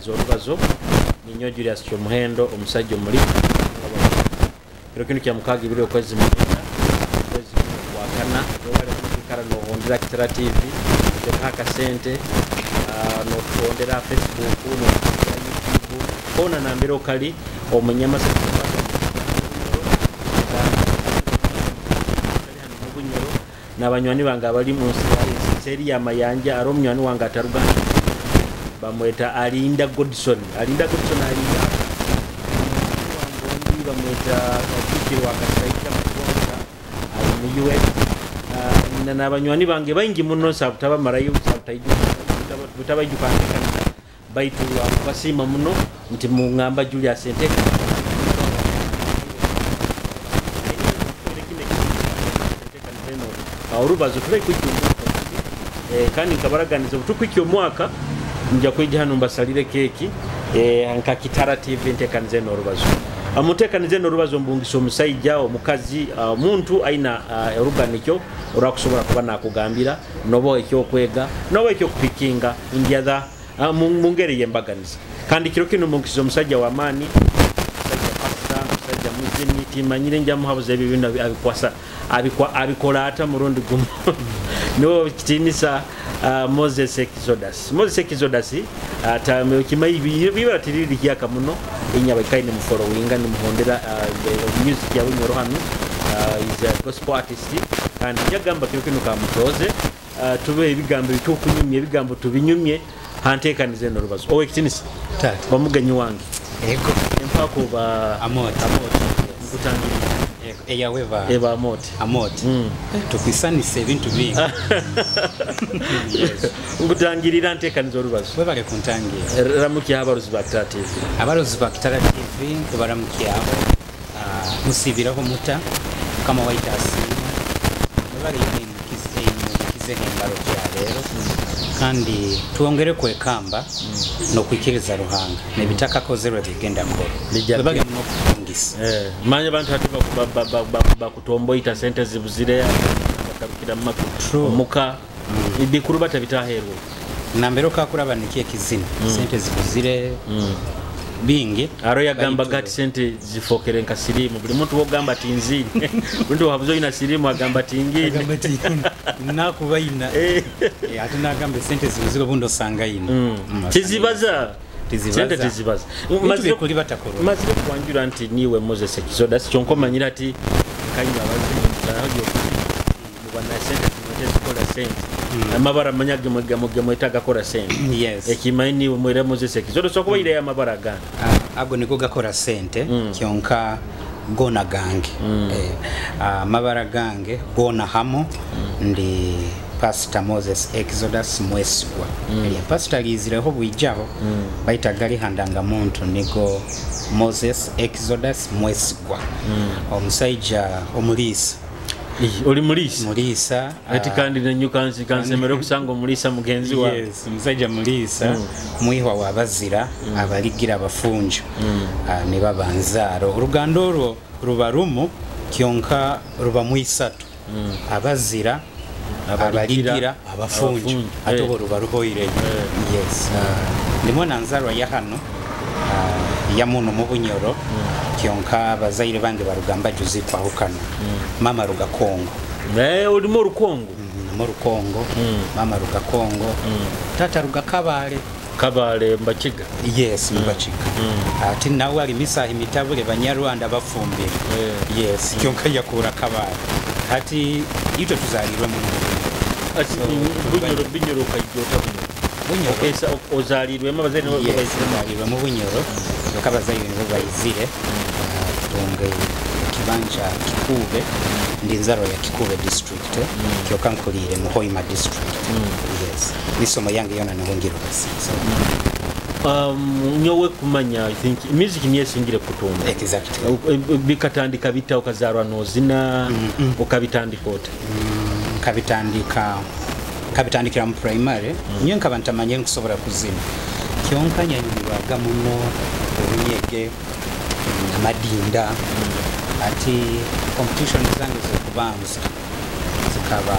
Ntekaniza Orubazo. Ninyowe Julius Kyomuhendo, omusajja omuli kiro kinu kya 6, 2 okwezi 9, okwezi kuno kwakana. Webale kwikara nohondera Kitara TV, otekaho akasente, notuhondera Facebook, notuhondera YouTube, hoona nambere okali omunyamasasi hano mu Bunyoro, n'abanywani bange abali mu nsi eri yamayanja. Ari omunywani wange ataruga, bamweta Alinda Godson. Alinda Godson, alinda wange ondi bamweta Katikkiro wa Kasaija Mugonza, ali mu US. Nina n'abanywani bange baingi muno, sabutabamarayo, butabaijuka nteekaniza, baitu basiima muno nti mungamba Julius enteekaniza eno orubazo tuli kwikya omwaka, kandi nkabaraganiza obutukwikya omwaka nja kwija hano mbasalire keeki nka Kitara TV. Ntekaniza eno orubazo. Muntekaniza eno orubazo mbungisa omusaija, omukazi, omuntu aina oruganikyo orwakusobola kuba nakugambira noba ekyokwega noba ekyokupikinga indyatha mu ngeri yembaganiza. Kandi kiro kino mbungisiza omusajja w'amaani, omusajja pasita, omusajja muzini, timanyire njamuhabuza ebyo bino abikwasa abikola ata murundi gumu. Niwe kitinisa Moses Exodus. Moses Exodus okimanyi bibara tiriri hyaka muno inya baikaine nimufollowinga, nimuhondera music ya Bunyoro hanu. Is a gospel artist, kandi njagamba kiro kino kamutoze tube ebigambo ebyokunyumya, ebigambo tubinyumye hantekanize eno rubazo. Owekitinisa Tata. omugenyi wange. Ego. Empako ba Amoti. Amoti, nkutangirira. Ego. Eyaweva. Eba Amoti. Amoti. Tukwisanisa ebintu bingi. Yes. Nkutangirira ntekaniza orubazo. Webale kuntangira. Ramukya abaruzi ba Kitara TV. Abarozi ba Kitara TV tubaramukyaho. Musibiraho muta kama waitu asiima. Webale imukize embaro kya leero. Kandi tuongere kwekamba n'okwikiriza Ruhanga n'ebitakakozerwe bigenda kola. Bijja Webale muno okutungisa. Manya abantu hati bakutomboita sente zibuzire, bakarukira mu True. omuka bikuru batabitaherwe. Nambere okakuraba niki ekizina sente zibuzire bingi. Aro yagamba Baitu- gati sente zifokere nka sirimu, buli muntu wogamba ati nzine, muntu wabuzo ina sirimu agamba ati ngine. Agamba ati nakuba ina. Ate nagamba sente zibuzire obundi osanga ina. Tizibaza. Tizibaza. Sente tizibaza. Bintu Mazire bikuli batakorwa. Mazire kwanjura nti niwe Moses Exodus, kyonka omanyire ati kanywa abazimu mubana sente zimwete zikola sente, amabara manya gemweta gakora sente. Yes. Ekimanyi niwe mwere Moses Exodus okuba ireyo amabara agandi. Ago nigo gakora sente, kyonka gona gange. Amabara gange gona hamo ndi Pastor Moses Exodus Mwesigwa. Erya pastor liizireho bwijaho, baita gali handanga muntu nigo Moses Exodus Mwesigwa. Omusaija omuliisa. Oli muliisa? Muliisa. Ati kandi nenyuka nsi kansemere okusanga omuliisa mugenzi wawe. Yes, omusajja muliisa, mwihwa wabazira abaligira abafunjo. Ne baba nzaaro. Oluganda olwo ruba rumu kyonka ruba mwisatu. Abazira, Abaligira, abaligira, abafunjo. Abafunjo. Ate obwo ruba ruhoire. Yes. Ndimo na nzarwa ya hano, ya muno mu Bunyoro, kyonka abazaire bange barugamba juzi kwahukana. Mama ruga Kongo. Olimu Orukongo? Mu Rukongo. Mama ruga Kongo. Tata ruga Kabale. Kabale Mbakiga. Yes, Mbakiga. Ate nawe ali misahi mitabule Banyarwanda bafumbire. Yes, kyonka yakura Kabale. Ati itwe tuzalirwe mu Ati So, Bunyoro, Bunyoro kajjota Bunyoro. Bunyoro. Okay, so ozalirwemu abazaire nibo Yes, bayiziremu? ozalirwe mu Bunyoro. Kyokka abazaire nibo bayizire. Tunga ekibanja Kikuube, ndi nzarwa ya Kikuube district, kyokka nkuliire mu Hoima district. Yes. Misomo yange yona niho ngirobasi. So, Nyowe kumanya, I think music niyo esingire kutumba. Exactly. Bikatandika bita okazarwa nozina, okabitandika ota? Nkabitandikira mu primary. Nyo nkaba ntamanye nkusobola kuzina. Kyonka nyanyumirwaga muno obunyege, amadinda. Ati competition zange z'okubanza zikaba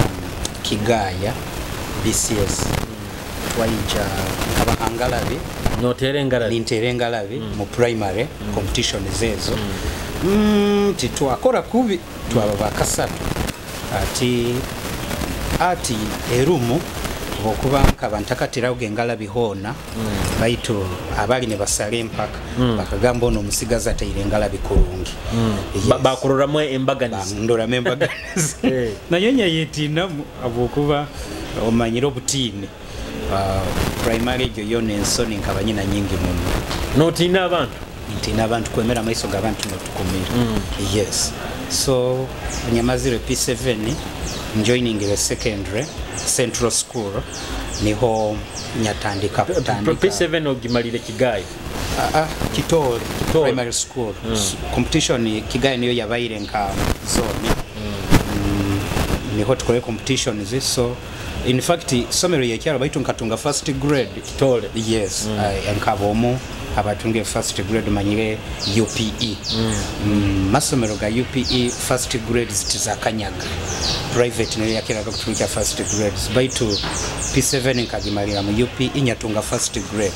Kigaya BCS. Twaija nkabahangalabe. Noteera engalabi. Ninteera engalabi mu primary competitions ezo. Titwakora kubi, twaba bakasatu. Ati ati erumu okuba nkaba ntakateraho engalabi hoona, baitu abali nibasala empaka bakagamba, "Ono omusigazi ataire engalabi kurungi." Yes. Bakuroramu embaganiza. Bandoramu embaganiza. Naye nyayetinamu habwokuba omanyire obutiini. Primary egyo yona ensoni nkaba nyina nyingi muno. Notiina abantu. Ntiina abantu, kwemera amaiso g'abantu notukumira. Yes, so nyamazire P7, njoiningire secondary, Central School, niho nyatandika kutandika. P7 ogimalire Kigayi? Ah, ah, Kitole. Kitole. Primary school. Competition Kigayi niyo yabaire nka zone. Niho tukore competitions, so in fact somero yekyalo baitu nkatunga first grade. Kitole. Yes, nkaba omu abatunga first grade. Manyire UPE, masomero ga UPE first grades tizakanyaga, private niyo yakiraga kuturukya first grades, baitu P7 nkagimalira mu UPE, nyatunga first grade.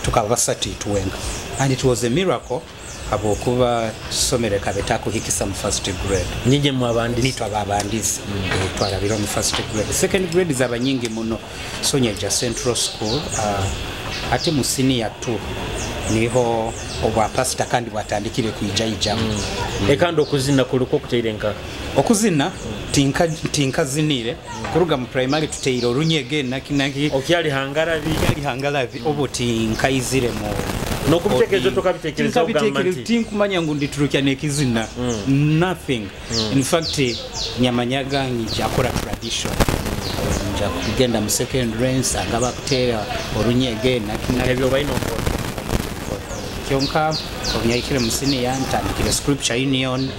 Tukaba basatu tuwenga, and it was a miracle habwokuba somero kabe takuhikisa mu first grade. Nyinyi mwabandisi. Nitwe ababandisi. Twarabira mu first grade, second grade zaba nyingi muno. So nyeja Central School, ate mu senior 2 niho obwa pastor kandi bwatandikire kwijaijamu. Ekandi okuzina kuliko okuteire nka? Okuzina tinkazinire kuruga mu primary, tuteire orunyege nakinaki. Okyali hangarabi. Yali hangalabi, obo tinkaizire mu N'okubitekerezo tokabitekereza ogamba Tinkabitekereza, tinkumanya ngu nditurukya nekizina, nothing. In fact nyamanyaga njakora tradition, nja kugenda mu secondary nsanga bakuteera orunyege nakinaki. Ebyo balina okukola. Kyonka obunyayikire mu senior ntandikire Scripture Union.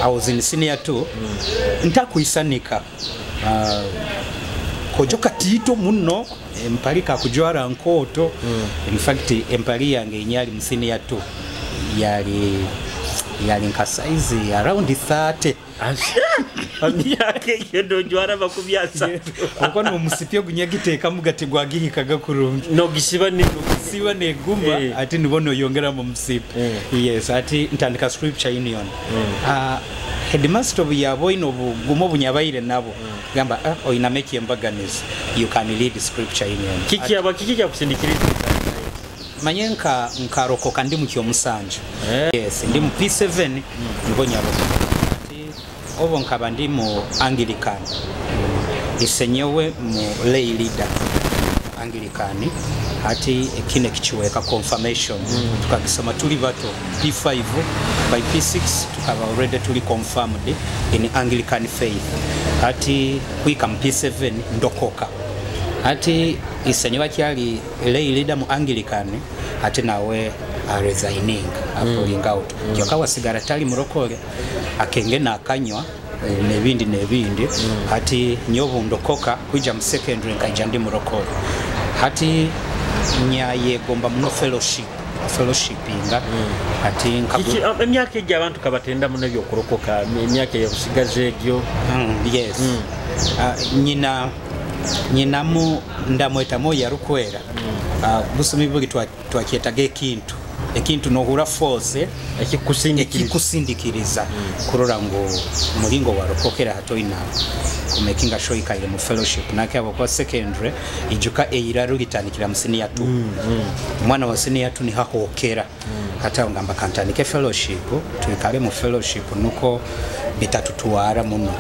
I was in senior 2, ntakwisanika, kojo katiito muno, empali kakujwara nkooto. In fact empali yange enyali mu senior 2 yali nka size around 30. Emyaka egyo nojwara 30. Okuba nomusipi ogunyagiteekamu gati gwagihikaga kurungi. Nogisiba ni Siba neguma. Ati nibo noyongeramu omusipi. Yes, ati ntandika Scripture Union. Headmaster obu yaboine obugumu obunyabaire nabo, gamba, "Ah, oinamu ekyembaganiza, you can lead Scripture Union." Kiki aba kiki kyakusindikiriza? Manye nka nkarokoka ndi mu kyomusanju. Yes, ndi mu P7 nibo nyarokoka. Ati obo nkaba ndi mu Anglican, isenyewe mu lay leader Anglican. Ati ekine kichiweka confirmation, tukagisoma tuli bato P5, by P6 tukaba already tuli confirmed in Anglican faith. Ati kwika mu P7 ndokoka, ati isenyewe akyali lay leader mu Anglican, ate nawe aresigning, apulling out. Kyokka wasigara tali murokole, akenge nakanywa, nebindi nebindi. Hati nyobu ndokoka kwija mu secondary nkaija ndi murokole. Hati nyayegomba muno fellowship, fellowshipinga. Hati Emyaka egyo abantu kabatenda muno ebyokurokoka, emyaka eyobusigazi egyo. Yes. Nyina nyinamu ndamwetamu yarukwera. Busumi buli twakyetaga ekintu nohura force ekikusindikiriza. Ekikusindikiriza kurora ngu mulingo warokokera hatoina kumakinga sure ikaire mu fellowship nake. Abo kwa secondary ijuka eiraru litandikira mu senior 2. Omwana wa senior 2 nihahokera. Kati awo ngamba kantandike fellowship, tuikale mu fellowship nuko bitatutwara muno.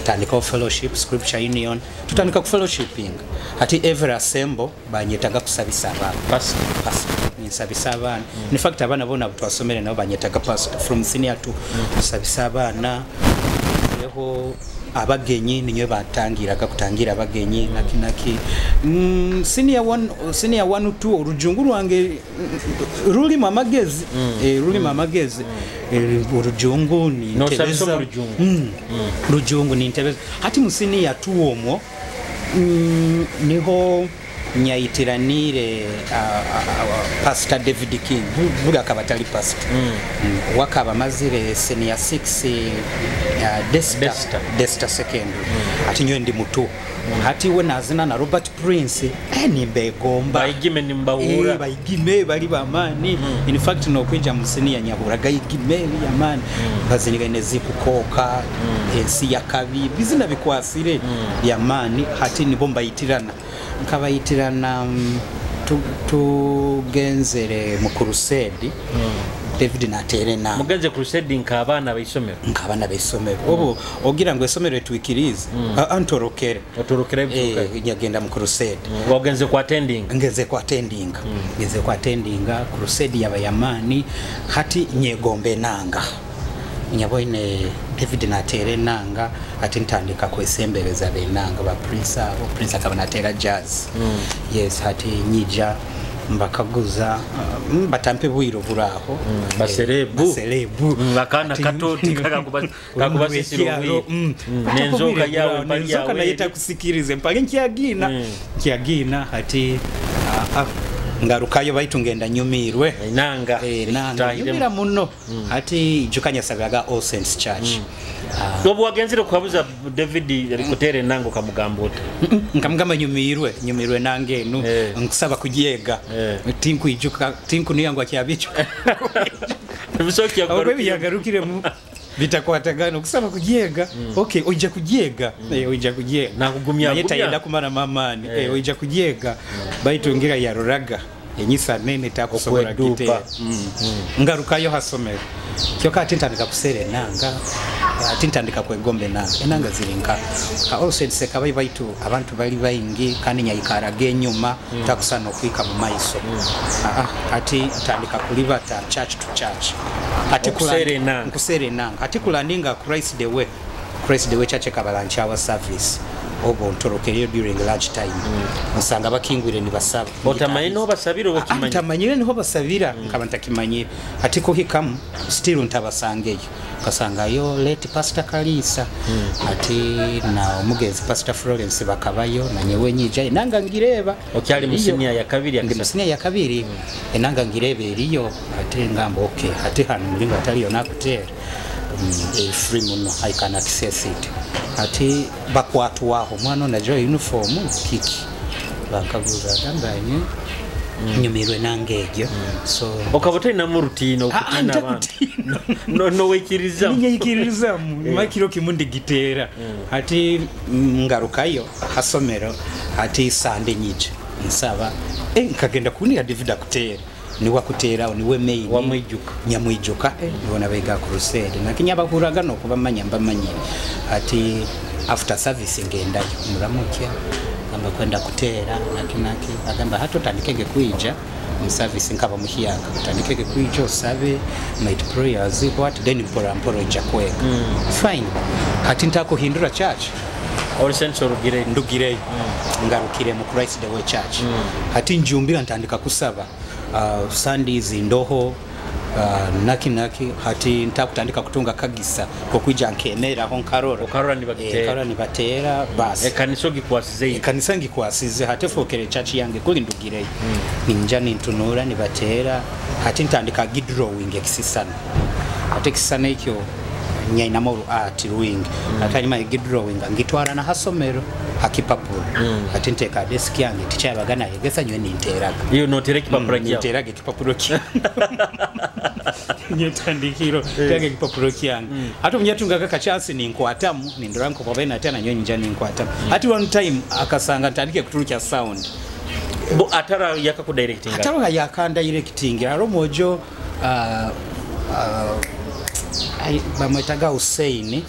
Ntandikawo fellowship, Scripture Union, tutandika ku fellowshipping. Ati every assemble banyetaga kusabisa abaana. Pastor. Pastor, ninsabisa abaana. In fact abaana bona twasomere nabo banyetaga pastor from senior 2. Kusabisa abaana eho abagenyi ninywe batangiraga kutangira abagenyi naki naki. Senior one, senior 1 2, orujungu rwange rulimu amagezi, rulimu amagezi. Orujungu ni Nosabisa ntebeza. omu rujungu. Rujungu nintebeza. Hati mu senior 2 omwo, niho nyayitiranire Pastor David King. Buli akaba tali pastor. Wakaba amazire senior 6, Desta. Desta. Desta Secondary. Ati nyowe ndi muto. Hati we nazina na Robert Prince, nimbegomba. Baigime nimbahura. Baigime bali bamani. In fact nokwija musini ya nyahura gaigime yamani. Bazinigane zikukoka, ensi ya kabi, bizina bikwasire yamani. Hati nibo mbayitirana. Nkabayitirana tugenzere mu crusade. David natere na mugenze crusade nk'abana baisomero. Nk'abana baisomero. Obo ogira ngo isomero twikirize. Antorokere. Otorokere nyagenda mu crusade. Wagenze ku attending. Ngeze ku attending. Ngeze ku attending crusade yabayamani hati nyegombe nanga. Nyaboine David natere nanga ati ntandika kwesembereza benanga ba Prince abo. Prince akaba natera jazz. Yes, hati nyija mbakaguza batampe bwiro buraho. Baserebu bakana katoti kakubasisiro bwiro. Nenzoka yawe pali yawe nayeta kusikirize mpali nkyagina. Nkyagina hati ngarukayo baitu ngenda nyumirwe nanga nanga nyumira muno. Hati jukanya sabaga All Saints Church. Obu wagenzire kuhabuza David alikutere nango kamugamba ute? Nkamugamba nyumirwe nange enu. Nkusaba kujiega. Tinku ijuka tinku niyangu akyabicho. Bisoki yagarukire mu bitakwatagana kusaba kujiega. Okay, oija kujiega. Oija kujiega. Na kugumya gumya. Yenda kumara mamani. Oija kujiega. Baitu ngira yaroraga. Enyisa nene takusobola gitera. Ngarukayo hasomero. Kyoka ati ntandika kusere nanga. Ati ntandika kwegombe nanga. Enanga zirinka. All Saints sekabayi baitu abantu bali bayingi kandi nyayikaraga enyuma takusana okwika mu maiso. Ati ntandika kulibata church to church. Ati kusere nanga. Kusere nanga. Ati kulandinga Christ the Way. Christ the Way Church kabalancha wa service. Obo ntorokereyo during lunch time. Nsanga bakingwire nibasaba. Otamanye no basabira okimanyi. Ntamanyire niho basabira nkaba ntakimanyire. Ati kuhikamu still ntabasangeyo. Kasangayo late Pastor Kalisa. Ati na omugezi Pastor Florence bakabayo na nyewe nyija nanga ngireba. Okyali musinia ya kabiri ndi musinia ya kabiri. Enanga ngireba eriyo ati ngamba okay ati hano mulingo ataliyo nakutera. Free muno I can access it. Ati bakwatwaho mwana na joy uniform kiki bakaguza gambanye nyumirwe nangejo. So okabotei na murutino okutina abantu no wekiriza nyikiriza makiro kimundi gitera. Ati ngarukayo hasomero ati sande nyije nsaba nkagenda kunira David akutera niwa kutera niwe main wamwijuka nyamwijuka nibona bega crusade nakinyabahuraga no kubamanya mbamanye. Ati after service ngendayo muramuke gamba kwenda kutera nakinaki agamba hato tandikege kuija mu service nkaba muhiyaka tandikege kuija osabe night prayers what then mpora mpora nja kwega. Fine hati ntakuhindura church All Saints orugire ndugire ngarukire mu Christ the Way Church. Hati njumbira ntandika kusaba Sundays ndoho naki naki hati ntakutandika kutunga kagisa kokwija nkenera ho nkarora okarora nibagitera karora nibatera basi ekanisa gikwasize ekanisa ngikwasize hati fokere church yange kuli ndugire. Ninja nintunura nibatera hati ntandika gidrawing ekisisana hati ekisisana ekyo nyaina moru art ruwing. Hati anyuma gidrawing ngitwara na hasomero hakipapuro. Hati nteka desk yange teacher yabagana yegesa nywe ninteraga iyo notera kipapuro kya ninteraga kipapuro kya nyetandikiro tega kipapuro kyange. Hati munyatunga kaka chance ninkwatamu nindora nko babena tena nywe nja ninkwatamu. Hati one time akasanga ntandike kuturuka sound bo atara yakakudirecting atara yakandirecting aromojo bamwetaga Hussein.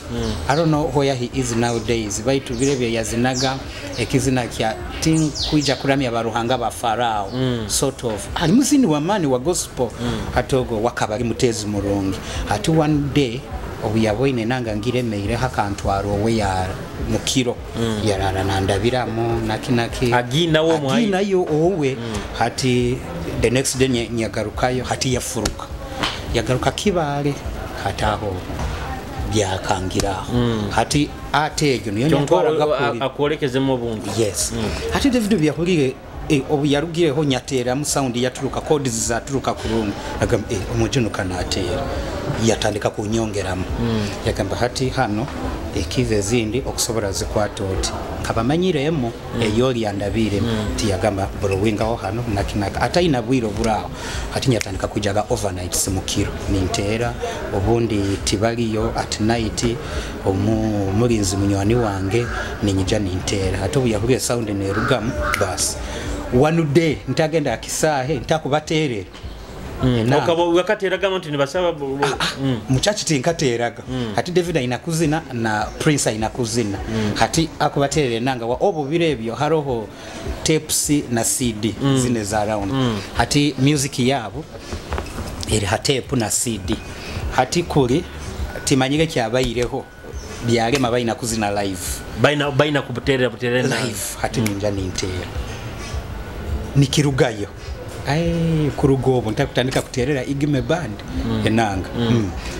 I don't know where he is nowadays. Baitu bire yazinaga ekizina kya tinkuija kuramya baruhanga ba Farao. Sort of ali muzini wa mani wa gospel. Hatogo wakabali mutezi murungi. Hati one day obuyaboine nanga ngiremeire hakantwaro we ya mukiro. Yarara nandabiramo naki naki agina wo mwayi agina yo owe. Hati the next day nyagarukayo hati yafuruka yagaruka kibale hataho byakangiraho. Hati atejo niyo nyatwara gakuri akolekezemo buntu. Yes. Hati David byahulire obu yarugireho nyatera mu sound yaturuka codes zaturuka kurungu agamba omujuno kanatera yatandika kunyongeramu. Yagamba hati hano ekize zindi okusobora zikwata oti Akaba amanyiremu eyoli yandabiremu, tiyagamba blowingaho hano nakinaka ataina bwire oburaho. Hati nyatandika kujaga overnight simukiro ninteera, obundi tibaliyo at night, omulinzi munywani wange ninyija ninteera. Hati obu yahurire sound nerugamu, basi one day ntagenda akisahe ntakubaterera. Okaba wakateraga nti nibasaba Muchachi tinkateeraga. Hati David aina kuzina na Prince aina kuzina. Hati akubaterera enanga wa obu biro ebyo haroho tapes na CD zine za round. Hati music yabo eri ha tape na CD. Hati kuli timanyire kyabaireho byalema baina kuzina live. Baina kubuterera buterera live. Hati ninja nintera nikirugayo. Ai kuruga obu ntakutandika kuterera Igime Band enanga.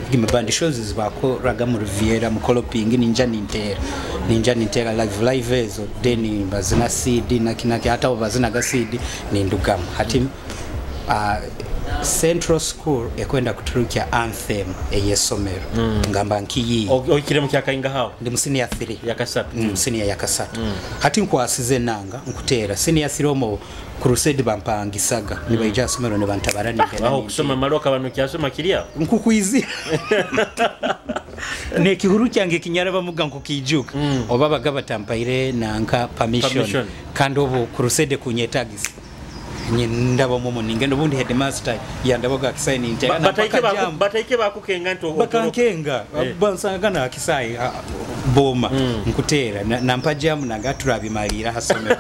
Igime Band shows zibakoraga mu Riviera mu Koloping, ninja nintera, ninja nintera live live ezo, then bazina CD nakinaki, hata abo bazinaga CD nindugamu. Hati Central School ekwenda kuturukia anthem eyesomero, ngamba nkiyi. Ohikire mu kyakainga hawo? Ndi mu senior 3. Yakasatu. Senior yakasatu. Hati nkwasize enanga nkutera senior 3 omo crusade bampangisaga, nibaija somero nibantabara nigenda. Aho kusoma maloka bano kyasoma kiria. Nkukwizira nekihuru kyange kinyaraba muga nkukijuka oba baga batampaire nanka permission. Permission. Kandi obu crusade kunyetagisa ndaba momo ningenda, ubundi headmaster yandabaga akisayi nintera. Bataike bakukenga nti bakankenga. Bansanga na akisayi boma nkutera nampa jamu naga turabimalira hasomero.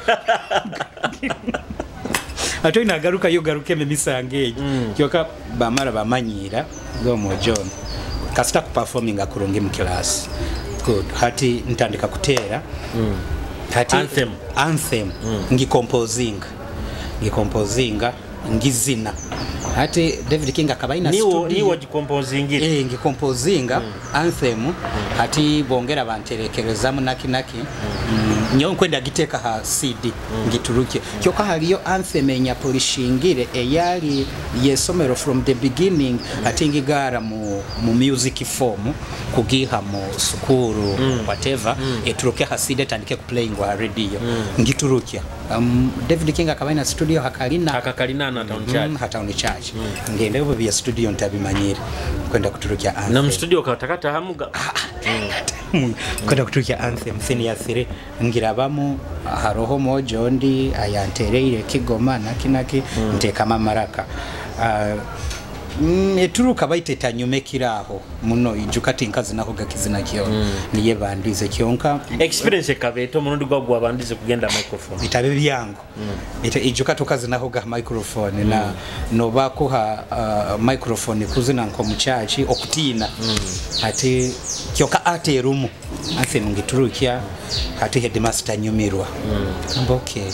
Ate nagaruka yo garuke emisango egyo. Kyoka bamara bamanyira gomo John kasita ku performing akurungi mu class good. Hati ntandika kutera hati Anthem. Anthem ngicomposinga ngizina. Hati David King akaba ina niwo studio. Niwo gicomposingire. Ngicomposinga anthem. Hati bongera banterekerezamu naki naki. Nyo nkwenda giteka ha CD ngituruke. Kyoka haliyo anthem enyapolishingire eyali yesomero from the beginning. Ati ngigara mu music form kugiha mu sukuru whatever, eturuke ha CD tandike kuplaying wa radio. Ngiturukia. David King akaba ina studio hakalina. Akakalinana na town church. Hatauni church. Ngende ubu bya studio ntabimanyire kwenda kuturukia anthem. Na mu studio katakata hamuga. Kwenda kuturukia anthem senior 3 ngirabamu haroho mojo ndi ayantereire kigoma nakinaki ntekama maraka. Eturuka baiteta nyumekiraho muno ijuka tinkazi naho gakizina kyo niye bandize kyonka. Experience kabeto murundi gwa bandize kugenda microphone. Bitabe byangu. Ijuka tukazi naho ga microphone na noba kuha microphone kuzina nko muchachi okutina. Ati kyoka aterumu anthem ngiturukia. Hati headmaster nyumirwa. Kamba okay,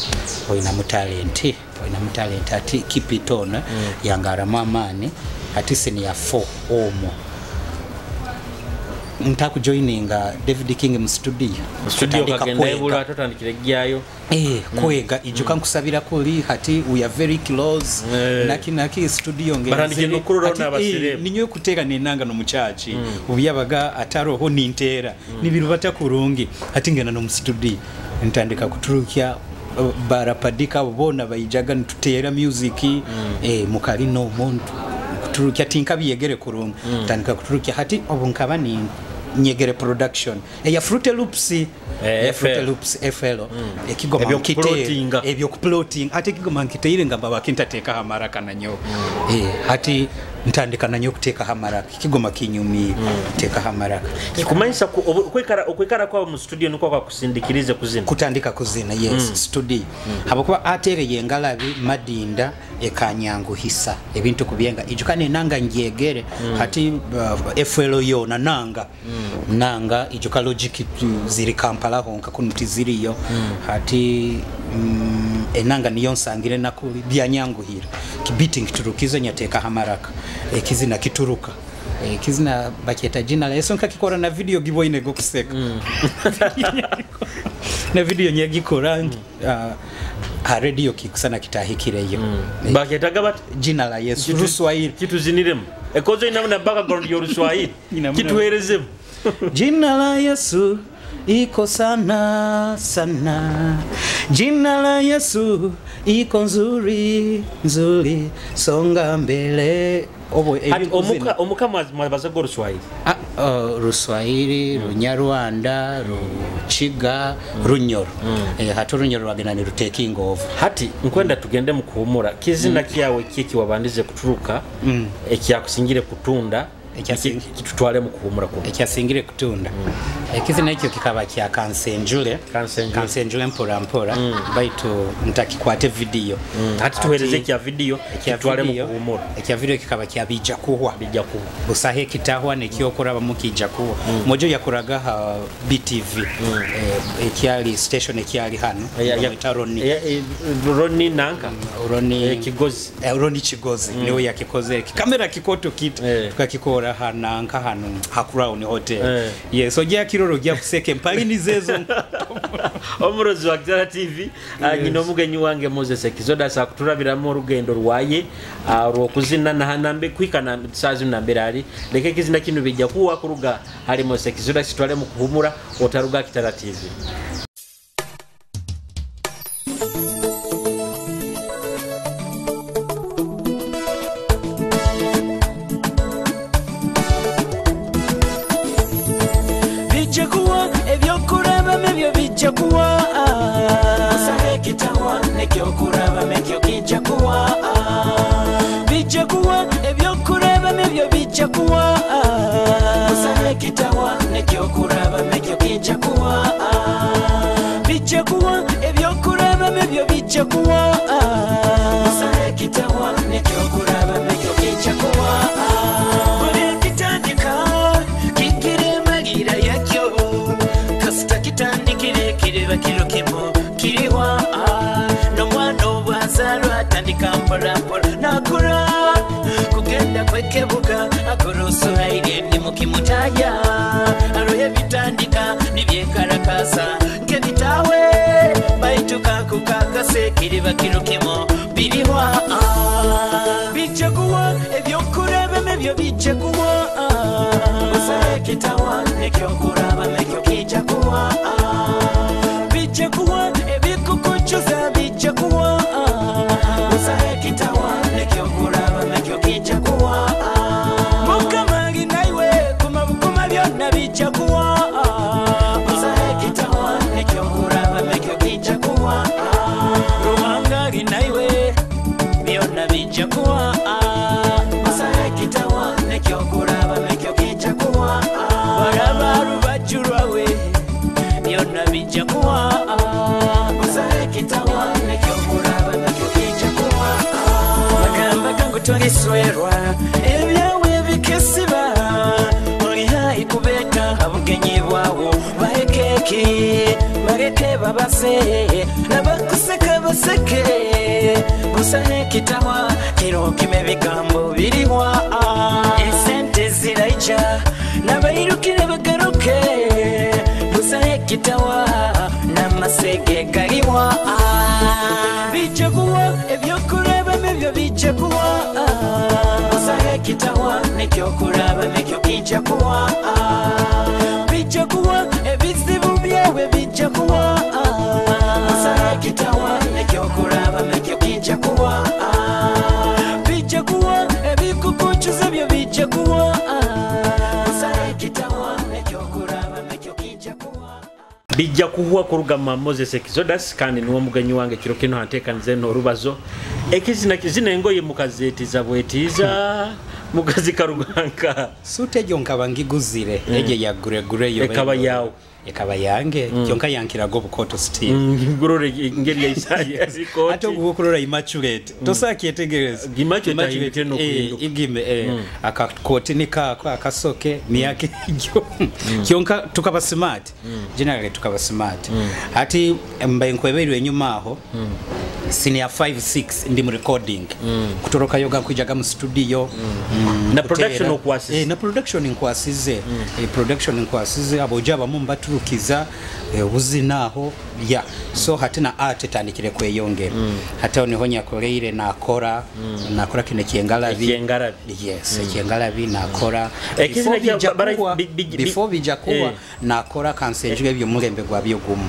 oyina mu talent, oyina mu talent, ati keep it on. Yangaramu amani. Ati senior 4 omo ntakujoininga David King mu studio. Studio Kutandika kagenda kwega. ebula atotandikire gyayo. Kwega ijuka nkusabira kuli hati we are very close. Naki naki studio ngenze. Barandike nokurora Hati, n'abasiremu. ninyo kutera nenanga no muchachi ubuyabaga ataroho nintera nibirubata kurungi. Hati ngena no mu studio ntandika kuturukia barapadika bona bayijaga ntutera music. Mukali no muntu kuturukia tinka biyegere kurungi. Ntandika kuturukia hati obu nkaba ni nyegere production eya Fruit Loops, ya Fruit FL. Loops FL. Ekigoma Ebyo nkite kuplotinga. Ebyo kuploting hati ekigoma nkiteire ngamba bakintateka hamaraka nanyo. Hati ntandika nanyo kuteka hamaraka ekigoma kinyumi teka hamaraka. Kikumanyisa okwekara kwa mu studio niko kwa kusindikirize kuzina. Kutandika kuzina, yes. Studio habakuba atere yengalabi madinda ekanyanguhisa ebintu kubyenga ijukane nanga njegere. Hati FL yo na nanga nanga ijuka logic ziri Kampala honka kunuti ziriyo. Hati enanga niyo nsangire nakuli byanyanguhira kibiting turukize nyateka hamaraka ekizina kituruka kizina bakyeta jina la Yesu nkakikora na video giboine gokuseka. Na video nyagikora ha radio kikusana kitahikireyo. Bakyetaga bat jina la Yesu Ruswahili. Kituziniremu ekozo ina na background yo Ruswahili. Ina muna- Kituherezemu. Jina la Yesu Iko sana sana, jina la Yesu iko nzuri nzuri, songa mbele. Obo Hati omuka mwabazaga Oruswahili? Ruswahili, Runyarwanda, Rukiga, Runyoro. Hati Orunyoro rwagenda nirutakinga over. Hati nkwenda tugende mu kuhumura. Kizina kyawe kiki wabandize kuturuka ekyakusingire kutunda kitutwale mu kuhumura kuno? Ekyasingire kutunda. Ekizina ekyo kikaba kya Kansenjule. Kansenjule mpora mpora. Baitu ntakikwate video. Hati tuhereze kya video kitwale mu kuhumura. Ekya video kikaba kya bija kuhwa. Bija kuhwa. Busahe kitahwa nekyokoraba mukija kuhwa. Mojo yakoraga ha BTV. Ekyali station ekyali hano. Bamwita Roni. Roni nanka. Roni Kigozi. Roni Kigozi. Niwe yakikoze. Kamera kikoto kitu. Tukakikora hananka hano ha Crown Hotel. Yes, ojya kiroro gya kuseke mpali nizezo. Omurozi wa Kitara TV, nyina omugenyi wange Moses Exodus akuturabiramu orugendo rwaye rwokuzina na hanambe kwika na sazi nambere ari leke kizina kinu bijja kuwa kuruga hari Moses Exodus twale mu kuhumura otaruga Kitara TV. Bijja kuhuwa kuruga ma Moses Exodus kandi niwo mugenyi wange kiro kino hantekanize n'orubazo ekizina kizina engoye mukazetiza bwetiza mukazi karuganka sute jo nkaba ngiguzire eje ya gure gure yo ekaba yawo ekaba yange kyonka yankirago bukoto still ngurore ngeri ya Isaya zikoti ato gukurora immaculate tosakyetegereza immaculate no kuhinduka igime akakoti nikako akasoke miyake jo kyonka tukaba smart generally tukaba smart ati mbaye nkweberwe enyuma aho. Senior 5 6 ndi mu recording, kutoroka yoga, nkwijaga mu studio. Na Kutera. Production okwasize? Na production nkwasize. Production nkwasize, aboja abamu mbaturukiza obuzina aho ya. So hati na art etandikire kweyongera. Hati aho niho nyakoleire, nakora kino kyengalabi. Ekyengalabi. Yes, ekyengalabi nakora. Ekizina Before bija before bija kuwa nakora Kansenjure, ebyomulembe gwabyo gumu.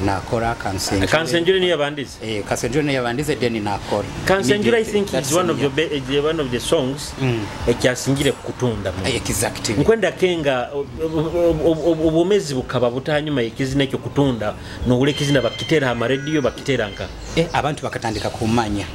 Nakora Kansenjure. Kansenjure niyo yabandize? Kansenjure niyo yabandize, then nakora Kansenjure, I Immediately. think That's is one of yeah. one of the songs ekyasingire kutunda mu. Exactly. Nkwenda kenga obwomezi bukaba buta hanyuma ekizina ekyo kutunda, nowula ekizina bakiteera amarediyo, bakiteera nka? Abantu bakatandika kumanya,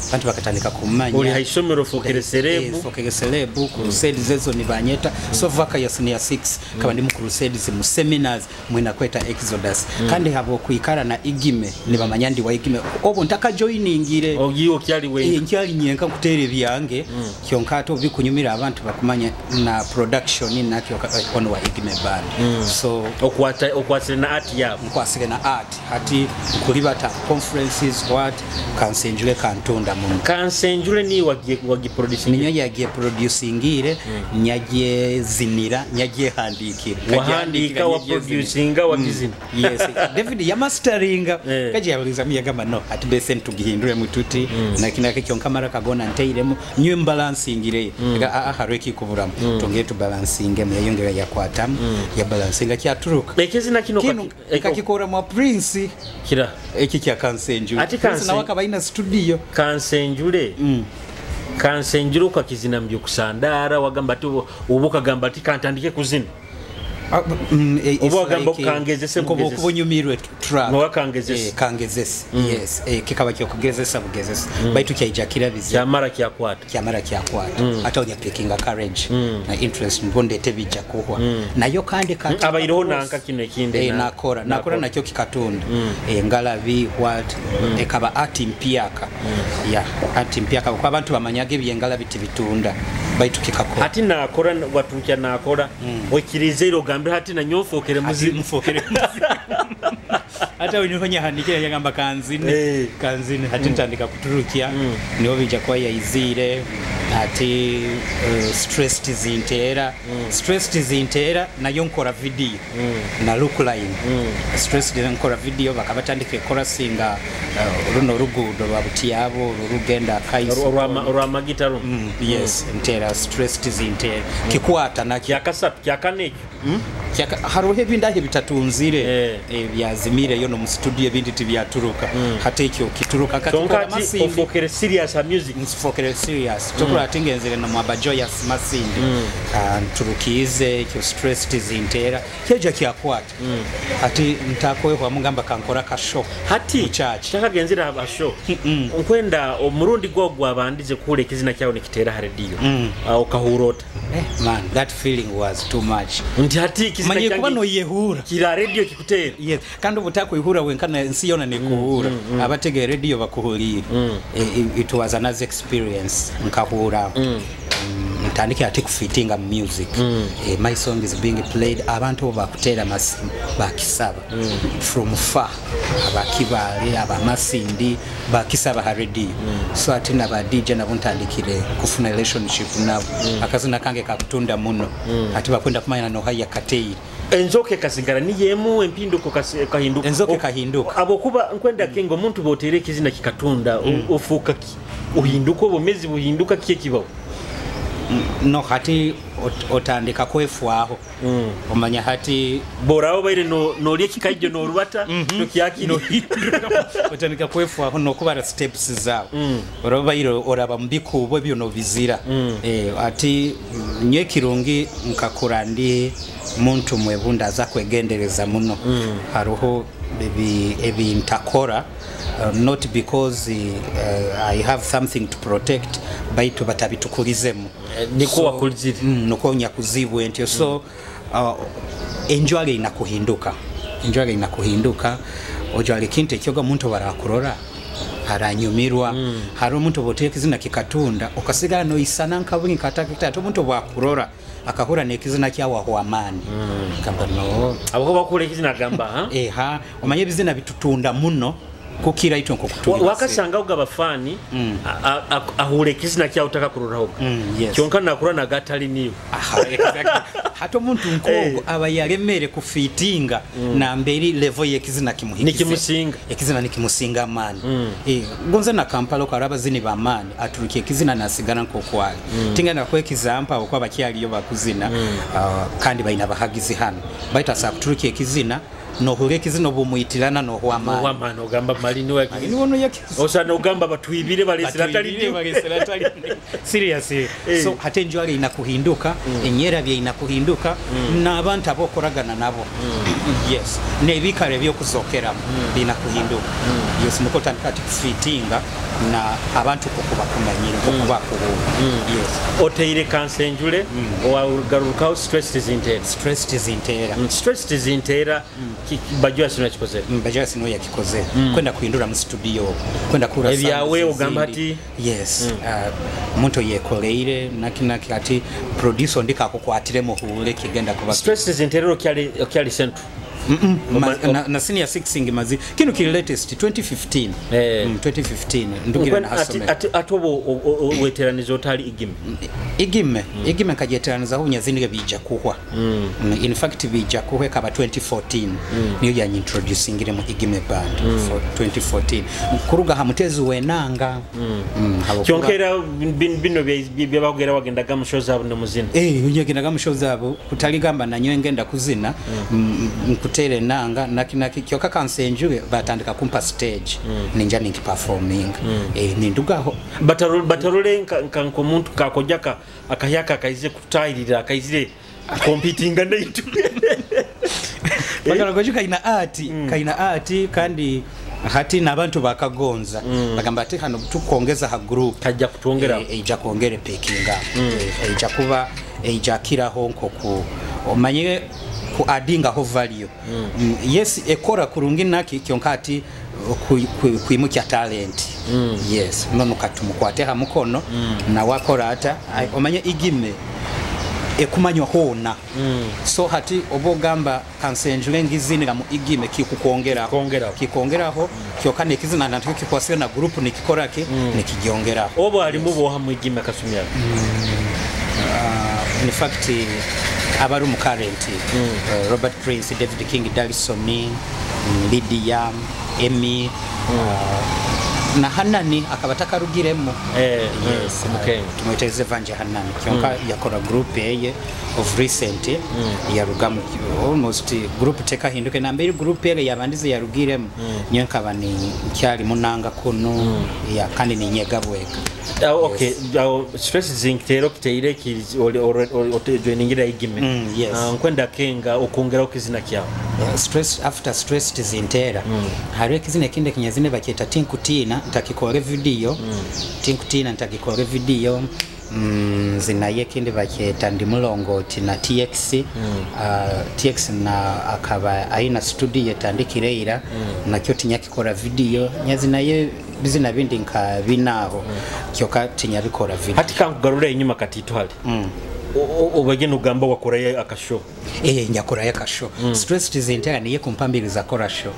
abantu bakatandika kumanya. Oli haisomero, fokere celeb. Fokere celeb. Crusades ezo nibanyeta. So vaka ya senior 6 kaba ndi mu crusades, mu seminars mwina kweta Exodus. Kandi habo kuikara na Igime, nibamanya ndi wa Igime obo ntakajoiningire. Ogiye okyali wenka? Nkyali nyenka kuteera ebyange kyonka, ate obikunyumira abantu bakumanya na production nakyo ono wa Igime Band. So Okwata okwasire na art yabo. Nkwasire na art. Hati nkulibata conferences, what, Kansenjule kantunda muno. Kansenjure ni wagiye wagiproducing? Ninyo yagiye producingire, nyagiye zinira, nyagiye handikira. Wahandika, waproducinga, wagizina? Yes, David yamasteringa. Kaji yabalizamu, yagamba no, ati bese ntugihindure mututi nakinaka kyonka mara kagona nteiremu nywe mbalancingire. Ga a haro ekikuburamu, tongere tubalancingemu. Yayongera yakwatamu, yabalancinga, kyaturuka. Ekizina kino Kino kakikora mwa Prince. Kira? Eki kya Kansenjure. Ati Prince nawe akaba aina studio. Kansenjure, Kansenjure ukakizina mbyo kusandara, wagamba ati oba okagamba ati kantandike kuzina? Oba wagamba kangezese bugezese. Kuba onyumirwe track. Noba kangezese. Kangezese, yes. Kikaba kyokugezesa bugezesa, baitu kyaija kirabize. Kyamara kyakwata. Kyamara kyakwata. Ate onya pickinga courage na interest, nibwo ndete bijja kuhwa nayo kandi kati Abaireho nanka kino ekindi nakora nakora nakyo kikatunda. Ngalabi, what, ekaba ati mpyaka ya ati mpyaka, kuko abantu bamanyaga ebyengalabi tibitunda, baitu kikakora. Ati nakora, waturukya nakora, okirizeire ogambe hati nanyofookere Ati muzimu. Mfokere muzimu. Hata niho nyahandikira, yagamba kanzine. Kanzine, hati ntandika kuturukya, niho bija kuba yaizire. Ati stressed zinteera, stressed zinteera nayo nkora video na look line. Stressed nkora video, bakabatandika ekorasinga runo oruguudo lwa Butiyabo olwo lugenda Kaiso. Olwamagita runo. Yes, nteera stressed zinteera, kikwata nakyo. Kyakasatu, kyakana ekyo. Hariho ebindi aho ebitatunzire. Byazimireyo no mu studio, ebindi tibyaturuka. Hati ekyo kituruka. Kyonka Kakikora ati Masindi. Ofookere serious ha music. Nsifokere serious, tukura ati ngenzere na mwaba Joyous Masindi. Ah, nturukize ekyo stressed zinteera, kyeja kyakwata. Ati ntakwehwamu, ngamba kankora kasho Hati mu church. Kyakagenzere abasho, nkwenda omurundi gwo gwabandize kuhura ekizina kyawe nikiteera ha rediyo, okahura ota? Man, that feeling was too much. Nti hati ekizina Manye kuba kyange noyehura. Kira rediyo kikuteera. Yes, kandi obutakwihura wenkana, ensi yona nekuhura, abategera rediyo bakuhulire. It was another experience. Nkahura ntandike ate kufitinga mu music. My song is being played, abantu bo bakutera amasimu bakisaba from far, abakibale, abamasindi bakisaba ha radio. So ate naba DJ nabo ntandikire kufuna relationship nabo. Akazina kange kakutunda muno, ate bakwenda kumanya nohaya kateire. Enzoka ekasigara niyemu, empinduko kahinduka? Enzoka ekahinduka. Abokuba nkwenda kenga omuntu boteera ekizina kikatunda, ofuuka ki? Ohinduka, obumezi buhinduka, ki ekibaho? No, hati otandika kwefwaho, omanya hati Boraho baire nolya ekikaijo norubata tokyakiri. Otandika kwefwaho nokubara steps zawe. Orabaire oraba mubikubo ebyo nobizira. Ati nye kirungi nkakura ndi muntu mwebunda aza kwegendereza muno. Hariho ebintakora, not because I have something to protect, baitu batabitukulizemu. Niko wakulizire. Niko nyakuzibwe ntyo. So enjwale inakuhinduka, enjwale inakuhinduka, ojwale ekintu ekyoga omuntu barakurora aranyumirwa. Hari omuntu bwoteeka ekizina kikatunda, okasigara noisana nkabuli nkatakita, ate omuntu bwakurora akahura nekizina kyawaho amaani. Kamba no. Abokuba bakura ekizina agamba ha. Eha, omanye ebizina bitutunda muno. Kukira itwe nk'okutuli. Wakasangaho abafaani ahura ekizina kyawe takakurorahoga, kyonka nakura nagatali niwe. Aha, exactly. Hati omuntu nkogo aba yalemere kufitinga namberi level y'ekizina kimuhikize. Nikimusinga. Ekizina nikimusinga amaani. Gonze na Kampala ko abazini b'amaani aturuka ekizina nasigara nkokwali. Tingenda kwekizampa okwa bakyaliyo bakuzina, kandi baina abahagizi hano, baitu asa kuturuka ekizina nohura ekizina obumuitirana nohwa amaani. Wamani ogamba mali niwe. Ni wono yakizi. Osana ogamba batwibire balesera atali Batwibire niwe. Balesera atali. Seriously. So hati enjwara ina kuhinduka, enyerabya ina kuhinduka, n'abantu abokoragana nabo, yes, n'ebikaro ebyokuzokeramu bina kuhinduka. Yes, nuko tandika ati kufitinga na abantu kukuba kumanyire kukuba kuhura. Yes. Oteire Kansenjule, wagarukaho Stress Tizintera. Stress Tizintera. Stress Tizintera, bajua sino kikozere. Bajua sino yakikoze. Kwenda kuhindura mu studio, kwenda kura Ebyawe sound ogamba zizindi. ati Yes. Omuntu yekoleire naki naki, ati producer ndika akukwatire muhure kigenda kuba. Stress Tizintera okyali central. Na senior 6 ngimazi kino kiri latest 2015. 2015 ndugira na hasome. Ati obo weteraniza otali Igime? Igime, Igime nkajeteraniza aho nyazinire bija kuhwa. In fact bija kuhwa kaba 2014, niyo yanyintroducingire mu Igime band for 2014 kuruga ha mutezi wenanga. Kyonkera bino byabagera wagendaga mu show zabo ne muzina. Nyagendaga mu show zabo kutaligamba nanyo ngenda kuzina, nkutere nanga naki naki, kyoka Kansenjure batandika kumpa stage, ninja ninki performing, nindugaho. Batarole nka nkomuntu kakojaka akayaka akaize kutayirira akaizire competinga naitu. Bagala gojuka ina art, kaina art, kandi hati n'abantu bakagonza, bagamba ati hano tukongeza ha group kajja kutwongera. Ija kwongera pekinga, ija kuba ija kiraho nkoku omanye ku addingaho value. Yes, ekora kurungi naki, kyonka ati kwimukya talent. Yes, none ukatumukwate ha mukono na wakora ata. Omanye Igime ekumanywa hona. So hati obogamba Kansenjure ngizinira mu Igime kikukwongeraho. Kongeraho. Kikongeraho, kyoka nekizina nakyo kikwasira na group nikikora ki nikigyongeraho. Obo alimu boha mu Igime kasumya? In fact abari mu current, Robert Prince, David King, Dalison, Lydia, Emmy, na Hanani akaba takarugiremo. Yes, okay. Tumweteze Vanje Hanani kyonka yakora group eye of recent, yarugamu almost group teka hinduke na mbere group eye yabandize yarugiremo, niyo nkaba ni kyali munanga kuno ya kandi ni nyegabweka. Okay, aho Stress Zintero kiteire ki joiningira Igime? Yes. Nkwenda kenga okongeraho kizina kyawe. Stress after Stress Tizintera, hariho ekizina ekindi ekinyazine bakyeta Tinkutina ntakikore video. Tinkutina ntakikore video. Zinaye ekindi bakyeta Ndi Mulongoti na TX. TX na akaba aina studio etandikire ira, nakyo tinyakikora video. Nyazinaye bizina bindi nka binaho, kyoka tinyabikora video. Hati kankugarura enyuma katitwale, obagenda ogamba wakorayo akasho. Nyakorayo akasho. Stress Tizintera niye kumpambiriza kora show.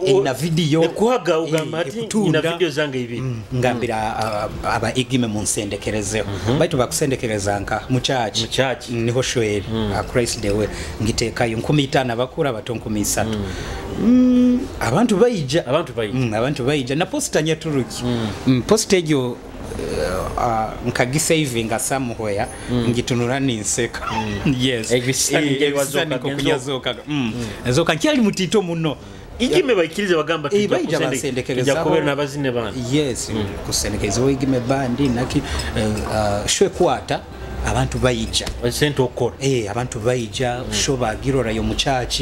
Ina video. Ekuhaga ugamba ati Ekutunda. Ina video zange ibiri. Ngambira aba Igime munsendekerezeho, baitu bakusendekereza nka mu church. Mu church. Niho shweri Christ the way ngitekayo 50,000 bakura bato 30,000. Abantu baija. Abantu baija. Abantu baija na posta nyaturuki. Posta egyo nkagisavinga somewhere, ngitunura ninseka. Yes. Ebisani Ebisani ngewazoka nkokunyazoka. Nzoka nkyali mutito muno. Igime baikirize bagamba tujja Baija basendekerezaho. Tujja kubeera n'abazine bandi. Yes, kusendekerezaho Igime bandi naki, shwe kwata abantu baija. Sente okukora. Abantu baija, sho bagirorayo mu church,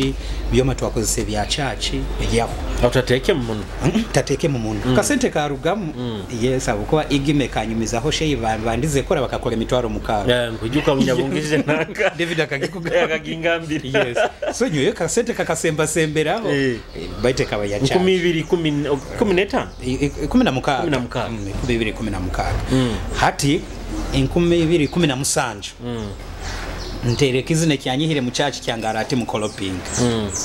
byoma twakozesa ebya church yaho. Utateeke mu muno. Tateeke mu muno. Kasente karugamu. Yes, abukuba Igime kanyumizaho sheyi bandize kora bakakora 600,000. Nkujuka munyabungize nanga. David akagikuga. Akagingambira. Yes. So nyoyo kasente kakasembasemberaho. Baite kaba ya church. Nkumi ibiri kumi n'etaano? 16. 16. 2016. Hati 2017. Ntere ekizina kyanyihire mu church kyange arati mu Koloping.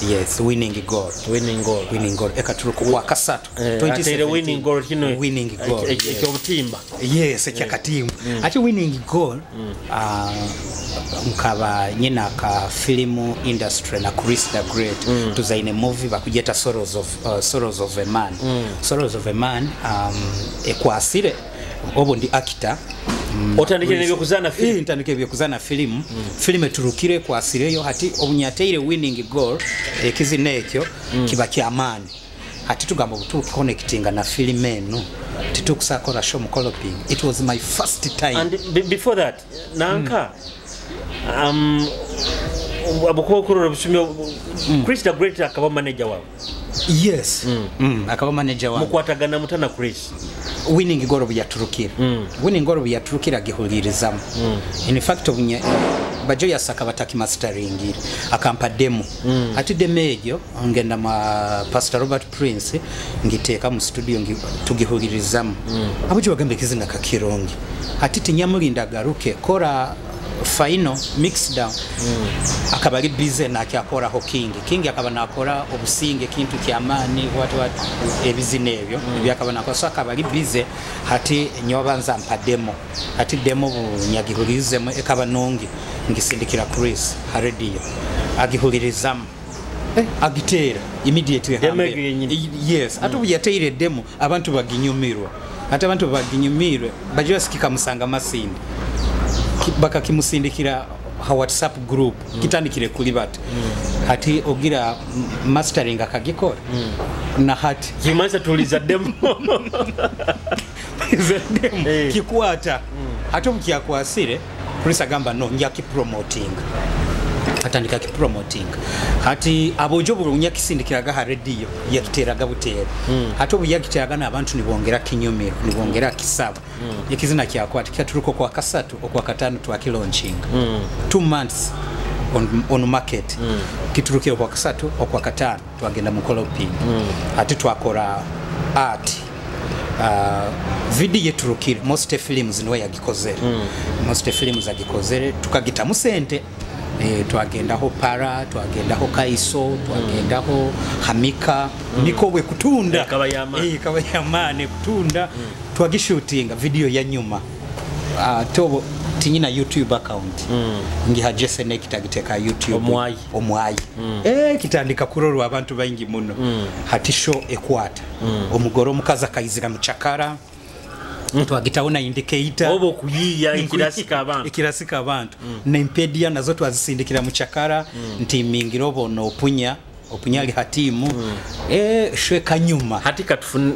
Yes, winning goal. Winning goal. Winning goal ekaturuka kwa kasatu. Ateire winning goal kino. Winning goal. Ekyobutimba. Yes, ekyakatimba. Ati winning goal nkaba nyina ka film industry na Chris the Great. Tuzaine movie bakujeta Sorrows of a Man. Sorrows of a Man ekwasire obo ndi actor. Otandikire nebyokuzana film. Ntandikire byokuzana film. Film eturukire kwasireyo hati obunyateire winning goal ekizina ekyo kiba kyamaani. Hati tugamba obutuuka connectinga na film eno titukusakora show Koloping. It was my first time. And before that nanka abukokuru obusumyo Chris the Great akaba manager wawe. Yes. Akaba manager wawe. Mukwatagana mutana Chris. Winning goal byaturukira. Winning goal byaturukira gihulirizamu. In fact obunye bajo yasaka bataki masteringira akampa demo. Ati demo egyo ngenda ma Pastor Robert Prince ngiteeka mu studio tugihulirizamu. Abujo bagambe kizina kakirongi. Ati tinyamulinda garuke kora final mix down. Akaba ari busy na kyakora ho King akaba nakora obusinge kintu kyamani what ebizina ebyo byakaba nakora so akaba ari busy hati nyobanza mpa demo hati demo bunyagihurizemo ekaba nongi ngisindikira Chris ha radio agihulirizamo agitera immediately hambe. Yes, atu yateire demo abantu baginyumirwa ati abantu baginyumirwe baje sikika musanga masindi baka kimusindikira ha WhatsApp group kitandikire kuli bat hati ogira mastering akagikora na hati kimanza tuliza demo demo kikwata hati omukyakwasire Chris agamba no njya ki promoting atandika ki promoting hati abojo burunya kisindikiraga ha radio yakiteraga butera hati obuyakiteraga n'abantu nibongera kinyumiro nibongera kisaba ekizina kyakwata kyaturuko kwa kasatu okwa katano twaki launching 2 months on market kiturukire kwa kasatu okwa katano twagenda mu Koloping hati twakora art video yeturukire most films niwe yagikozere most films agikozere tukagita musente. Twagendaho para, twagendaho kaiso, twagendaho hamika, nikobwe kutunda kaba yamane kutunda twagishootinga video ya nyuma tobo tinyina YouTube account ngiha Jesse kitagiteka YouTube omwayi kitandika kurorwa abantu baingi muno hati show ekwata omugoro omukaza kaizira muchakara twagitaona indicator obo kuyiya ikirasika abantu nempedia nazo twazisindikira muchakara nti mingira bono opunya ali hatimu shwe kanyuma hati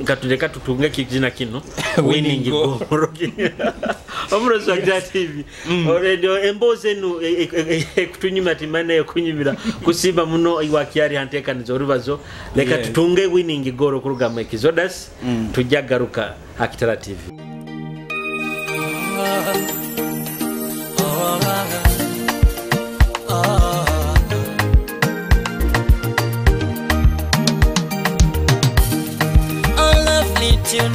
katuleka tutunge kijina kino winning goal omurozi wa Gira TV already emboze enu ekutunyuma timana ekunyumira kusimba muno iwakyari hantekanizo orubazo leka tutunge winning goal okuruga mu Exodus tujagaruka Akitara TV. A lovely tune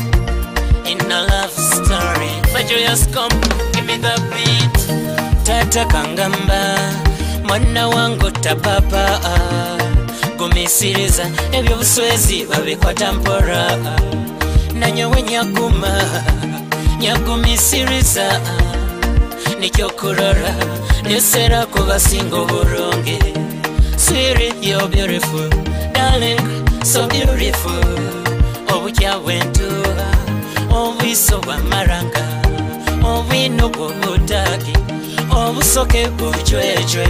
in a love story. But you just come, give me the beat. Tata kangamba, mwana wangu tapapa. Gumisiriza, ebyo buswezi babikwata mpora. Nanyowe nyaguma, nyagumisiriza. Nikyokurora, nesera kubasinga oburungi. Sweetie, you're beautiful, darling, so beautiful. Obukya bwentuha, obwiso bw'amaranga, obwino bw'obutaki, obusoke bujwejwe.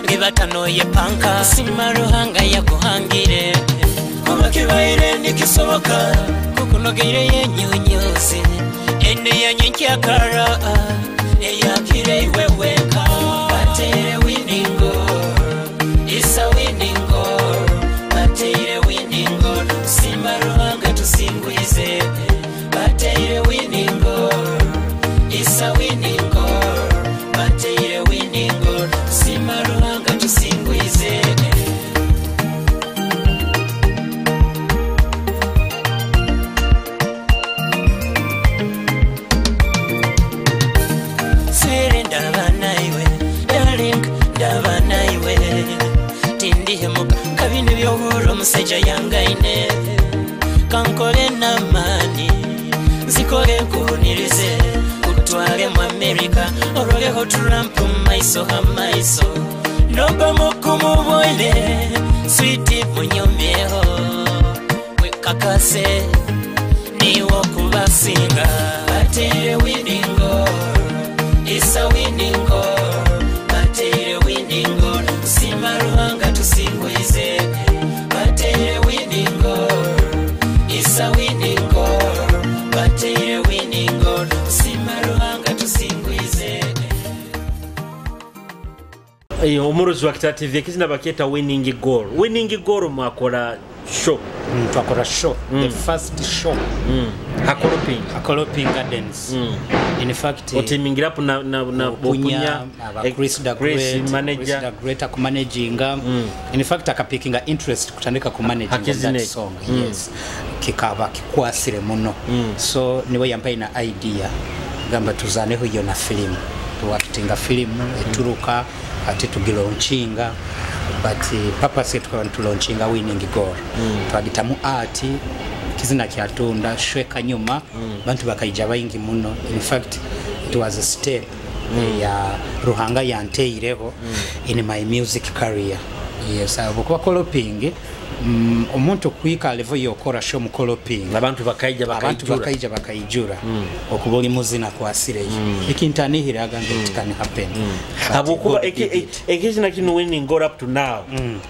Libatano yepanka, sima Ruhanga yakuhangire. Kuba kibaire nikisoboka, kukunogeire yenyunyuzi. Ene yanyenkyakara, eyakire iwe weka. Batere winning goal, it's a winning goal. Batere winning goal, sima Ruhanga tusingwize. Batere winning goal, it's a winning goal. Batere winning goal, sima Ruhanga tusingwize. Yohura omusajja yangaine kankole n'amaani nzikole nkuhunirize kutwale mu Amerika oroleho Trump maiso ha maiso noba mukumubwine switi munyumyeho wekakase niwo kubasinga batere winning goal is a winning goal batere winning goal simba Ruhanga tusingwize batere winning goal is a winning goal batere winning goal simba Ruhanga tusingwize. Omurozi wa Kitara TV ekizina bakyeta winning goal. Winning goal mwakora show. Twakora show. The first show. Hakoloping Gardens. In fact, otimingirapo na Opunya, Chris the Great manager, Chris the Great akumanaginga. In fact akapikinga interest kutandika kumanage that song. Yes. Kikaba kikwasire muno. So niwe yampaye na idea gamba tuzaneho iyo na film. Tuwakitinga film eturuka ate tugilaunchinga, but purpose tukaba tulaunchinga winning goal. Twagitamu art kizina kyatunda shweka nyuma bantu bakaija bayingi muno. In fact it was a step ya Ruhanga yanteireho in my music career. Yes, abukuba Koloping omuntu kuika level yokora show mu Koloping abantu bakaija bakaijura okuba oli muzina kwasireyo ekintanihiraga nti it can happen. Habukuba ekizina kino winning goal up to now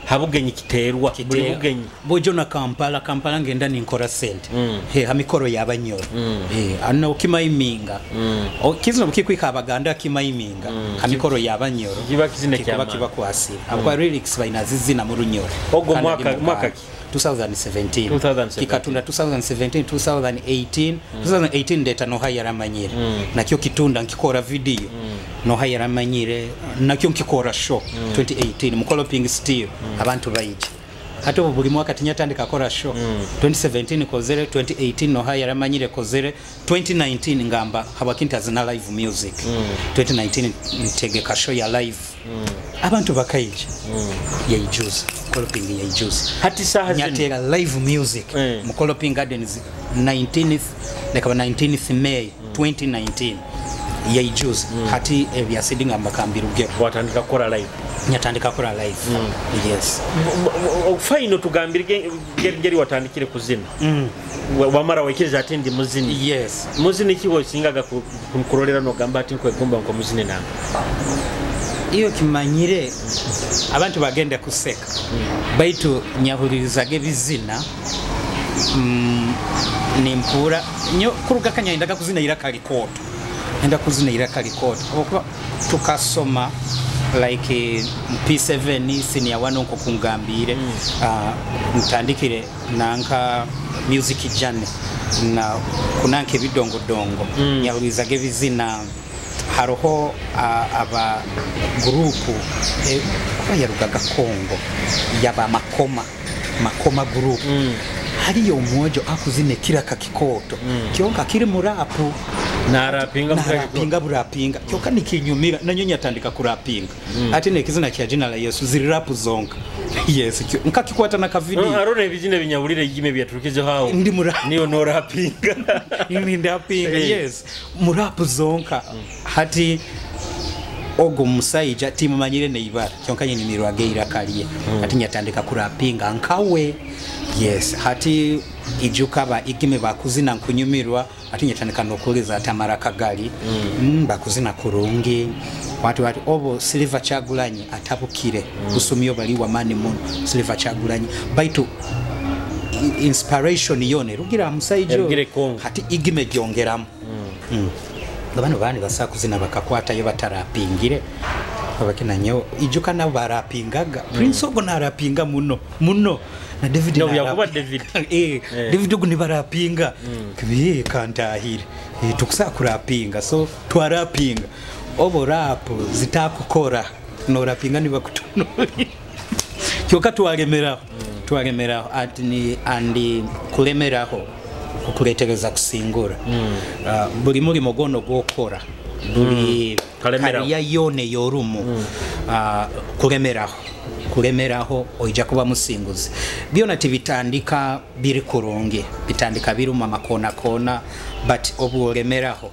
habugenyi kiterwa buli bugenyi bojo na Kampala ngenda ninkora sente he hamikoro yabanyoro ano kimaiminga kizina bukikwika abaganda kimaiminga hamikoro yabanyoro kiba kizina kyama kiba kwasira abwa lyrics bainazizina mu runyoro ogwo mwaka 2017 kikatunda 2017 2018 2018 ndeta no haya ramanyire nakyo kitunda nkikora video no haya ramanyire nakyo nkikora show 2018 Mukoloping still abantu baije hata buli mwaka tinyatandika kora show 2017 kozere 2018 no haya ramanyire kozere 2019 ngamba habakinta zina live music 2019 ntegeka show ya live abantu bakaije yaijuza Koloping yaijuza hati saha nyatera live music Mukoloping Gardens 19th like 19th May 2019 yaijuza hati ebyasidi ngamba kambirugero watandika kora live nyatandika kora live yes. Final tugambire ngeri watandikire kuzina wamara wekiriza ati ndi muzini. Yes. Muzini kiwo singaga kumkurolera no gamba ati nkwegomba nko muzini nanga iyo kimanyire abantu bagenda kuseka baitu nyahulirizage bizina nimpura nyo kuruga kanya ndaga kuzina iraka likoto enda kuzina iraka likoto okuba tukasoma like P7 senior 1 nko kungambire ntandikire nanka music journey na kunanke bidongo dongo nyahulirizage bizina haroho aba grupu yarugaga Kongo yaba makoma group hariyo mwojo akuzine kiraka kikoto kyonka kiri murapu narapinga burapinga kyonka nikinyumira nanyo nyatandika kurapinga ati nekizina kya jina la Yesu ziri rapu zonka. Yes, nkakikwata na kavideo arone bizine binyabulire igime byaturukize hawo ndi murapu niyo no rapinga ndi ndapinga. Yes, murapu zonka hati ogo musaija timumanyire neibara kyonka nyimirwa geira kaliye ati nyatandika kurapinga nkawe. Yes, hati ijuka ba igime bakuzina nkunyumirwa ati nyatandika nokuliza atamara kagali bakuzina kurungi watu obo Silver Chagulanyi atabukire kusumyo bali wa mani muno Silver Chagulanyi baitu inspiration yone rugira musaijo hati igime gyongeramu bano bani basa kuzina bakakwata yo batarapingire abakina nyo ijuka nabo barapingaga Prince ogo narapinga muno muno na David no yakuba David David ogo ni barapinga kibiye kantahire tukusa kurapinga so twarapinga obo rap zitakukora no rapinga ni bakutunuli kyoka twalemeraho twalemeraho ati andi kulemeraho kukuletereza kusingura buli mulimo gono gokora buli kariya yone yorumu kulemeraho Kulemeraho oija kuba musinguzi. Byona tibitandika biri kurungi, bitandika birimu amakona kona, but obu olemeraho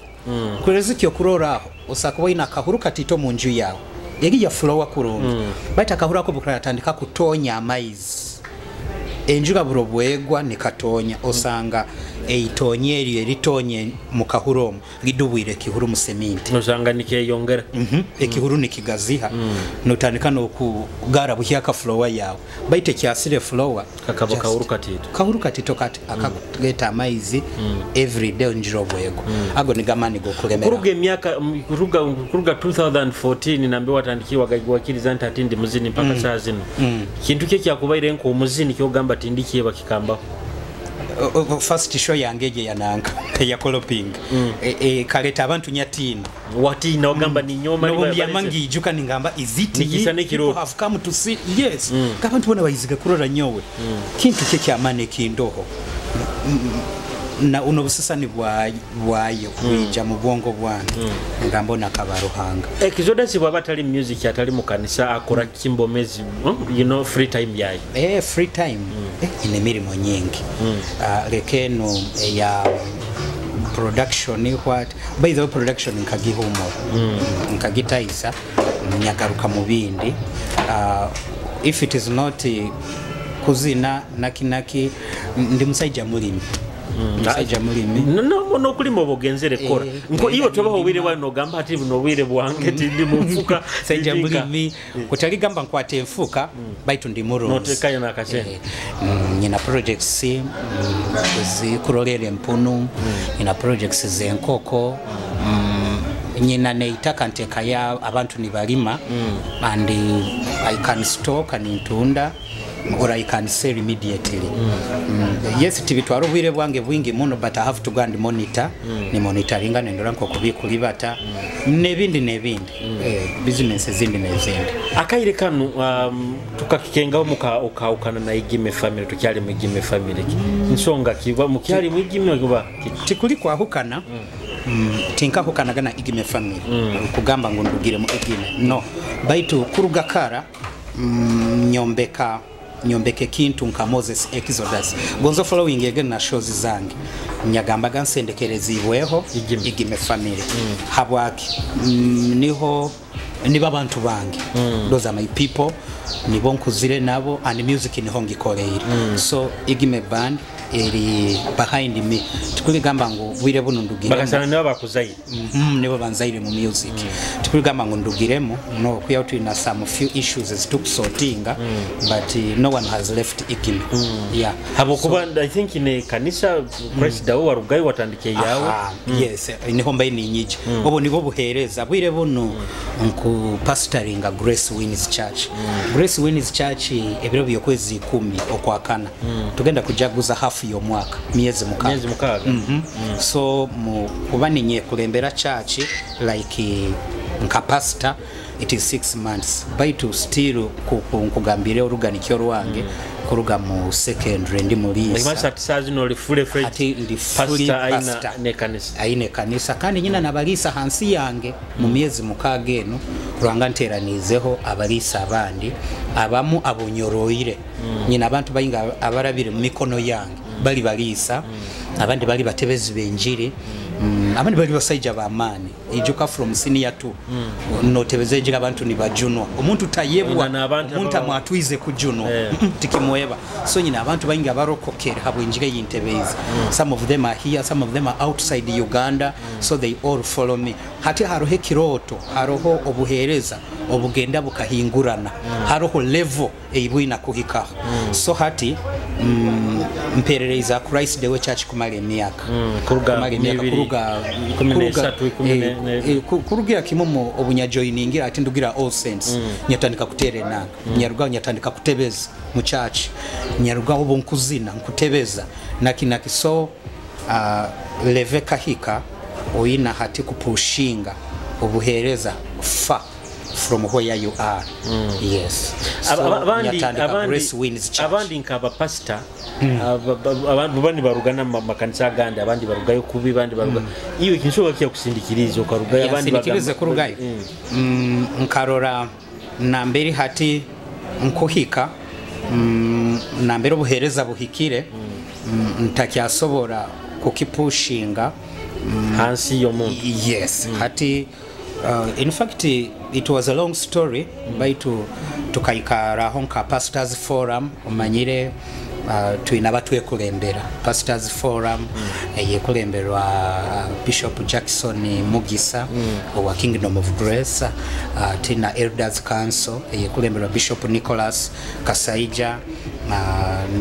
kureziki okuroraho osobola kuba oine akahuru katito mu nju yawe eri ya floor kurungi, baitu akahuru ako bukaratandika kutonya amaizi, enjura buro bwegwa nikatonya, osanga eitonye eryo eritonye mu kahuru omu lidubwire ekihuru mu seminti. Osanga nikeyongera. Ekihuru nikigaziha, notandika nokugara buhyaka floor yawe, baitu ekyasire floor kakaba kahuru katito. Kahuru katito kati akakuleta amaizi everyday enjura obwego. Ago nigamani gokulemera. Kuruga emyaka kuruga 2014 nambe watandikiwa wakiriza nti ati ndi muzini mpaka saa zino, kintu ki ekyakubaire nk'omuzini kyogamba ti ndikyeba kikambaho? First show yange eje yananka eya koloping, kaleta abantu nyatiina. Watiina wagamba ninyoma. Nobumbyama ngijuka ningamba, is it Nikisa me? n'ekiroto. People have come to see, yes, abantu bona bayiziga kurora nyowe kintu kye kyamani ekindoho na uno busisani bwayo bwija mu bwongo bwange, ngamba nakaba Ruhanga. Exodus bwaba atali music, atali mu kanisa, akora kimbomezi, free time yaye? Free time, ine mirimo nyingi. Leka eno eya production, what, by the way, production nkagihumura, nkagitaisa, nyagaruka mu bindi. If it is not kuzina naki naki, ndi musajja mulimi, musajja mulimi. N'okulima oba ogenzere kora nko iwe tobaho obwire bwawe nogamba ati buno obwire bwange tindi mu nfuka? Musajja mulimi, kutaligamba nkwata enfuka, baitu ndi mulunzi. Notekayo n'akasente. Nyina projects zikurolera empunu, nyina projects z'enkoko, nyina neitaka ntekayo abantu nibalima, and I can stock nintunda or I can sell immediately. Yes, tibitwara obwire bwange bwingi muno, but I have to go and monitor, ni monitoringa nendora nkokubikulibata nebindi nebindi, business ezindi nezindi. Akaire kanu tukakikengaho ukahukana na Igime family, tukyali mu Igime family, nsonga kiba mukyali mu Igime kuba? Tikuli kwahukana, tinkahukanaga na Igime family kugamba ngu ndugire mu Igime, no, baitu kuruga kara, nyombeka ekintu nka Moses Exodus gonzo following again na shows zange nyagambaga nsendekerezibweho Igime. Igime family. Habwaki? Niho nibo abantu bange, those are my people, nibo nkuzire nabo, and music niho ngikoreire. So Igime band eri behind me, tikuligamba ngu bwire buno ndugiremu. Bakasana nibo bakuzaire. Nibo banzaire mu music. Tikuligamba ngu ndugiremu, no, kuya tulina some few issues ezitukusortinga, but no one has left Igime, yeah. Habwokuba I think ne kanisa Christ dawe warugayo watandikiye yawe. Aha, yes, niho mbaye ninyija, obo nibo buhereza bwire buno nku pastoringa Grace Wins Church. Grace Wins Church, ebiro byokwezi 10 okwakana tugenda kujaguza hafu y'omwaka, miezi 6. Miezi 6. So mu kuba ninye kulembera church like nka pastor, it is 6 months, baitu still nkugambire oruganikyo rwange kuruga mu secondary ndi muliisa. Ekimasa ati saa zino oli fully fledged Ati ndi fully pastor aina pastor. Nekanisa. Aine kanisa, kandi nyina nabaliisa hansi yange mu myezi 6 eno rwanga nteranizeho abaliisa abandi abamu abunyoroire. Nyina abantu bayinga abarabire mu mikono yange, bali baliisa, abandi bali batebezi benjiri, abandi bali basaija bamaani. Ijuka from senior 2 notebeza enjiri, abantu nibajunwa, omuntu tayebwa. Nga n'abantu omuntu amwatwize kujunwa. Tikimweba. So nyina abantu baingi abarokokere habwenjira yintebezi. Some of them are here, some of them are outside Uganda, so they all follow me. Hati haroho ekiroto, haroho obuhereza obugenda bukahingurana, haroho level eibwina kuhikaho. So hati mperereza Christ the Way Church kumala emyaka Kuruga kumala emyaka mibiri, kuruga kumi n'esatu, ikumi kurugira kimu mu obunyajoiningira ati ndugira All Saints, nyatandika kutera enanga, nyarugaho nyatandika kutebeza mu church, nyarugaho obu nkuzina nkutebeza naki naki. So leve kahika oyina hati kupushinga obuhereza far from where you are, yes. So nyatandika Grace Wins Church. Abandi nk'abapasita abantu bani barugana mu makanisa agandi, abandi barugayo kubi, abandi baruga iyo kinsobola kyakusindikiriza okarugayo, abandi Yansindikirize kurugayo? Nkarora namberi hati Nkuhika nambere obuheereza buhikire, ntakyasobora kukipushinga hansi y'omuntu. Yes. Hati in fact it was a long story, baitu tukaikaraho nka pastors forum. Omanyire twina abatwekulembera pastors forum eyekulemberwa Bishop Jackson Mugisa owa Kingdom of Grace, tina elders council eyekulemberwa Bishop Nicholas Kasaija,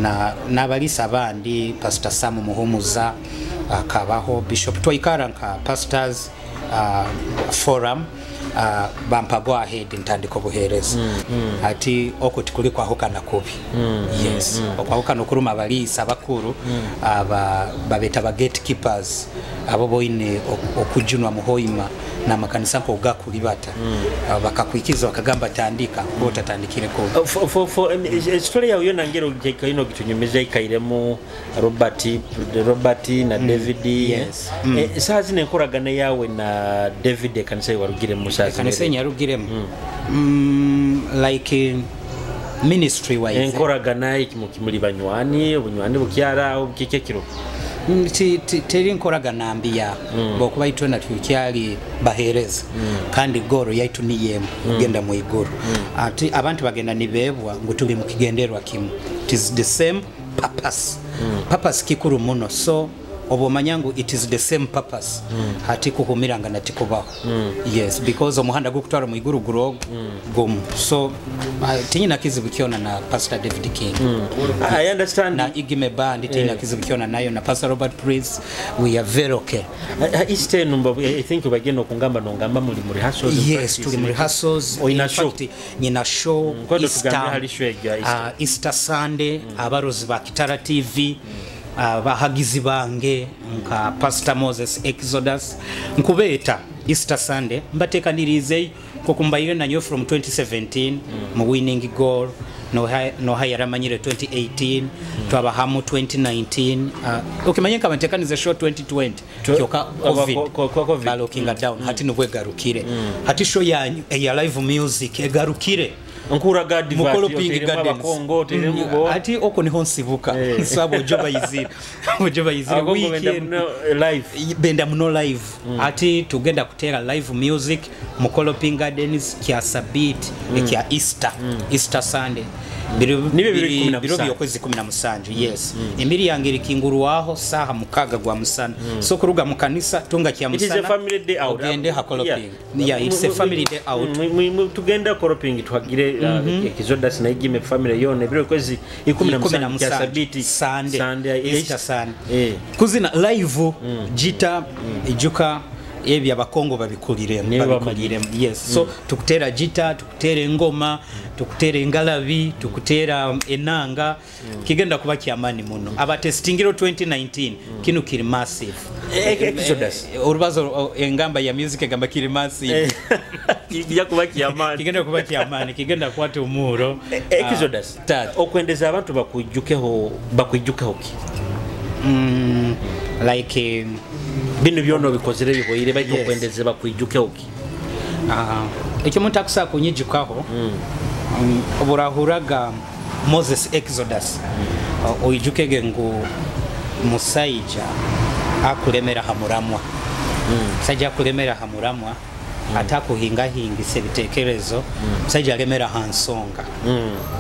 na n'abalisa abandi, Pastor Sam Muhumuza akabaho bishop. Twaikara nka pastors forum, bampa go ahead ntandika obuheereza. Ati okwo tikuli kwahukana kubi. Yes, okwahukana okuruma abaliisa abakuru aba babeta ba gatekeepers, abo boine okujunwa muhoima n'amakanisa nkogakulibata. Bakakwikiza bakagamba tandika, kuba otatandikire ko. For story yawe yona ngero ino gitunyumiza ikairemu Robert na David. Yes. Saa zino enkoragana yawe na David, ekanisa warugiremu saa zino? Ekanisa enyarugiremu, like ministry wise? Enkoragana kimuli banywani, obunywani bukyara obukike kiro? Teri nkoragana mbi ya bokuba itwena tukyali bahereza, kandi goal yaitu niyemu kugenda mu iguru. Ati abantu bagenda nibebwa ngu tuli mu kigenderwa kimu. It is the same purpose. Purpose kikuru muno. So obomanya ngu it is the same purpose, hati kuhumiranga tikubaho. Yes, because omuhanda gukutwara mu iguru gurogo gumu. So tinyina kizibu kyona na Pastor David King. I understand. Na Igime Band tinyina kizibu kyona nayo, na Pastor Robert Prince, we are very okay. Easter numba I think bagenda okungamba nongamba muri muri rehearsals and Yes, practice. tuli mu rehearsals. Oyina In show? fact, nyina show. Kwendo tugambe hali show ejja Easter. Easter Sunday, abarozi ba Kitara TV, abahagizi bange nka Pastor Moses Exodus, nkubeeta Easter Sunday mbatekanirize kokumbaire nanyo from 2017 mu winning goal. Noha yaramanyire 2018, twabahamu 2019. Okimanye nkaba ntekanize show 2020, kyoka COVID, COVID. Balokinga down. Hati nubwegarukire, hati show yanyu eya live music egarukire. Nkuraga advert. Mukolo Pink oteremu Gardens. Abakongo oteremu bo. Ati oko niho nsibuka. Nsaba ojo bayizire, ojo bayizire. Abakongo benda Weekend. Muno live. Benda muno live. Ati tugenda kutera live music Mukolo Pink Gardens kya sabit ekya Easter, Easter Sunday. Nibe biro 17. Biro byokwezi 17. Yes, emiri yange erikingurwaho saha 6 gwa musana. So kuruga mu kanisa tunga kya It is a musana family day out. ogende hakolo Pink. Yeah, it's a family day out. Tugenda Koloping tuhagire Exodus na Igime family yona ebiro kwezi 17 kya sabiti. Sunday, Sunday. Easter Sunday. Eh. Kuzina live gita ijuka ebyo abakongo babikuliremu. Nibo. Babikuliremu, yes. So tukutera gita, tukutera engoma, tukutera engalabi, tukutera enanga. Kigenda kuba kyamaani muno. Abatestingiro 2019, kino kiri massive. Exodus. Orubazo engamba ya music egamba kiri massive. Kijja kuba kyamaani. Kigenda kuba kyamaani, kigenda kukwata omuuro. Exodus. Tata. Okwendeza abantu bakwijjukeho ki? Like Bino byona obikozere bihoire, baitu Yes. okwendeze bakwijjukeho ki? Ekyo omuntu akusobola kunyijukaho, oburahuraga Moses Exodus, oijukege ngu musaija akulemera ha muramwa, musaija akulemera ha muramwa, ate akuhingahingisa ebitekerezo, musaija alemera ha nsonga,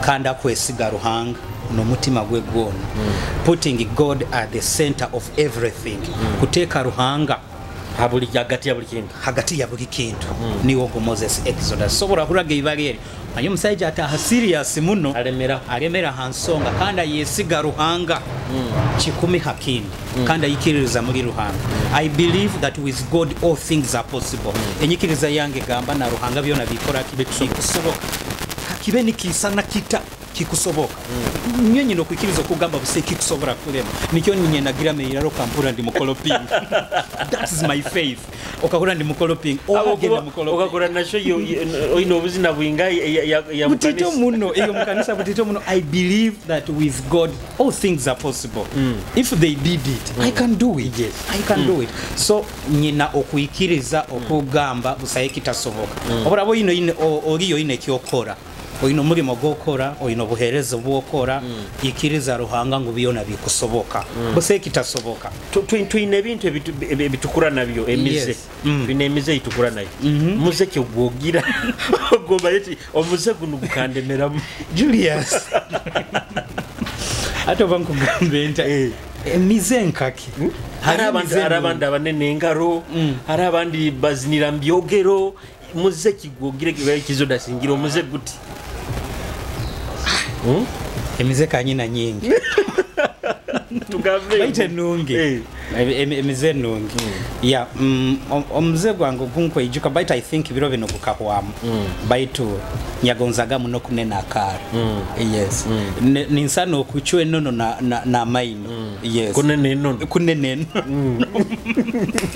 kandi akwesiga Ruhanga n'omutima gwe gwona, putting God at the center of everything, kuteeka Ruhanga habuli hagati ya buli kintu. Hagati ya buli kintu. Niwo go Moses Exodus. So burahuraga ibali eri, manye omusajja ataha serious muno. Alemera. Alemera ha nsonga kandi ayesiga Ruhanga kikumi hakindi, kandi ayikiririza muri Ruhanga. I believe that with God all things are possible. Enyikiriza yange gamba na Ruhanga byona bikora bikusoboka, kakibe nikisana kita kikusoboka. Nyo nyina okwikiriza okugamba buse kikusobora kulema, nikyo ninye nagira meiraro kampura ndi mukoloping. That is my faith. Okahura ndi mukoloping, ogenda mukoloping. Ogakora nasho oyina obuzina bwinga ya Butito mukanisa. Muno eyo mukanisa butito muno. I believe that with God all things are possible. If they did it, I can do it. Yes. I can do it. So nyina okwikiriza okugamba busaye kitasoboka. Oburabo ino oliyo ine ekyokora. Oine omurimo gwokora, oine obuheereza obwokora, ikiriza Ruhanga ngu byona bikusoboka, busa ekitasoboka. Twine ebintu ebitukura nabyo, emize. Yes. Twine emize eitukura nayo. Muze ki ogwogira ogomba eti omuze gunu gukandemeramu? Julius, ate oba nkugambe nta? Emize nkaki? Hari abandi, hari abandi abanene engaro, hari abandi bazinira mubyogero. Muze kigwogire kizo dasingira omuze guti? Emize kanyina nyingi. Tugambe. Baita enungi. Emize enungi ya omuze gwange ogunkwijuka, baitu I think biro bino gukahwamu, baitu nyagonzaga muno kunena akaara. Yes. Ninsa nokucwa enono n'amaino. Yes. Kunena enono? Kunena enono.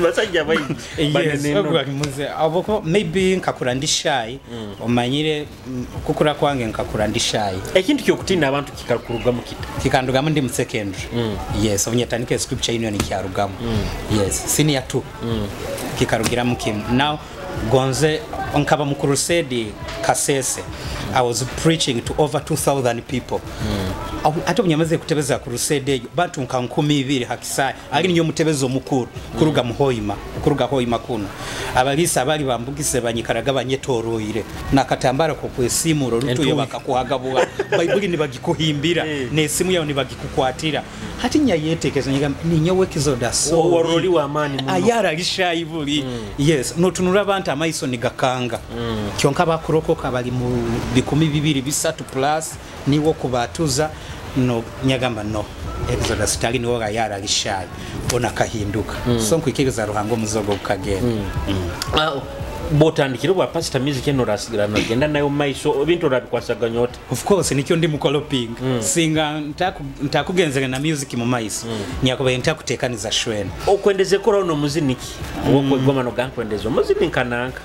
Basajja baingi banena enono. Ogwo muze obwo maybe nkakura ndi shy, omanyire, kukura kwange nkakura ndi shy. Ekintu kyokutiina abantu kikakurugamu kita? Kikandugamu ndi mu secondary. Yes, obunyatandika Scripture Union kyarugamu. Yes, senior 2 kikarugiramu kimu. Now gonze nkaba mu crusade Kasese, I was preaching to over 2000 people. Ate obunyamaze kutebeza crusade eyo, bantu nka 2000 hakisai ali niyo mutebeza omukuru kuruga mu Hoima, kuruga Hoima kuno abalisa abali bambugise banyikaraga banyetoroire nakatambara ko kwesimuro rutuyo. Entuyu. Bakakuhagabuha Baibuli nibagikuhimbira nesimu yawe nibagikukwatira. Hati nyayetekeza nyigamba ninyowe Kizoda so Waroli wa amaani muno. Ayara lishayi buli. Yes, notunura abantu amaiso nigakanga. Kyonka bakurokoka bali mu 2300 plus niwo kubatuza. No nyagamba no Exodus tali niwo gayara lishayi ona kahinduka. So nkwikiriza Ruhango muzogo ukagenda. Ah, bwotandikire bwa pastor, music eno orasigara nogenda nayo mumaiso, ebintu orabikwasaganya ota? Of course, nikyo ndi mukoloping. Singa ntakugenzere na music mu maiso, nyakubaye ntakutekaniza shwena. Okwendeze koraho nomuziniki owokwegomba nogankwendeza omuzini nkananka?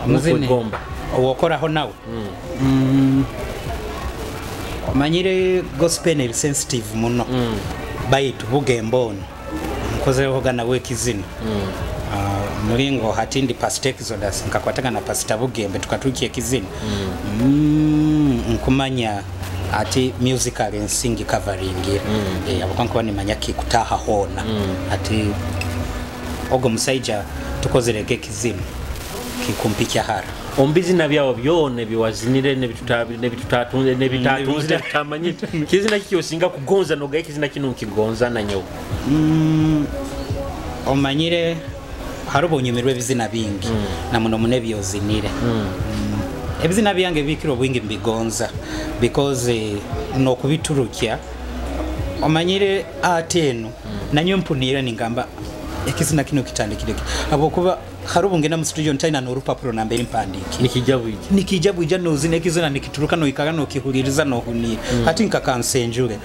Omuzini? Okwegomba. Owokoraho nawe. Omanyire gospel eri sensitive muno, baitu bugemba ono nkozerehoga nawe ekizina. Ah, mulingo hati ndi Pastor Exodus, nkakwataga na Pastor Bugembe tukatukia ekizina. Nkumanya ati musical ensingi covering. Abuka nkuba nimanya kikutaha hona ati ogo musaija tukozerege ekizina kikumpikya hara. Omubizina byawo byona ebiwazinire nebitutatunze nebitamanyire, kizina kiki osinga kugonza nogaye ekizina kino nkigonza nanyowe? Omanyire hari obunyumirwa ebizina bingi na muno muno ebyozinire. Ebizina byange bikira obwingi mbigonza because nokubiturukya omanyire ate eno nanyo mpunira ningamba ekizina kino kitandikire habwokuba hari obu ngenda mu studio ntaina n'orupapuro nambere mpandiki. Nikijja bwija. Nikija bwija, nozina ekizina nikituruka, noikara nokihuliriza nohunira. Hati nkakansenjure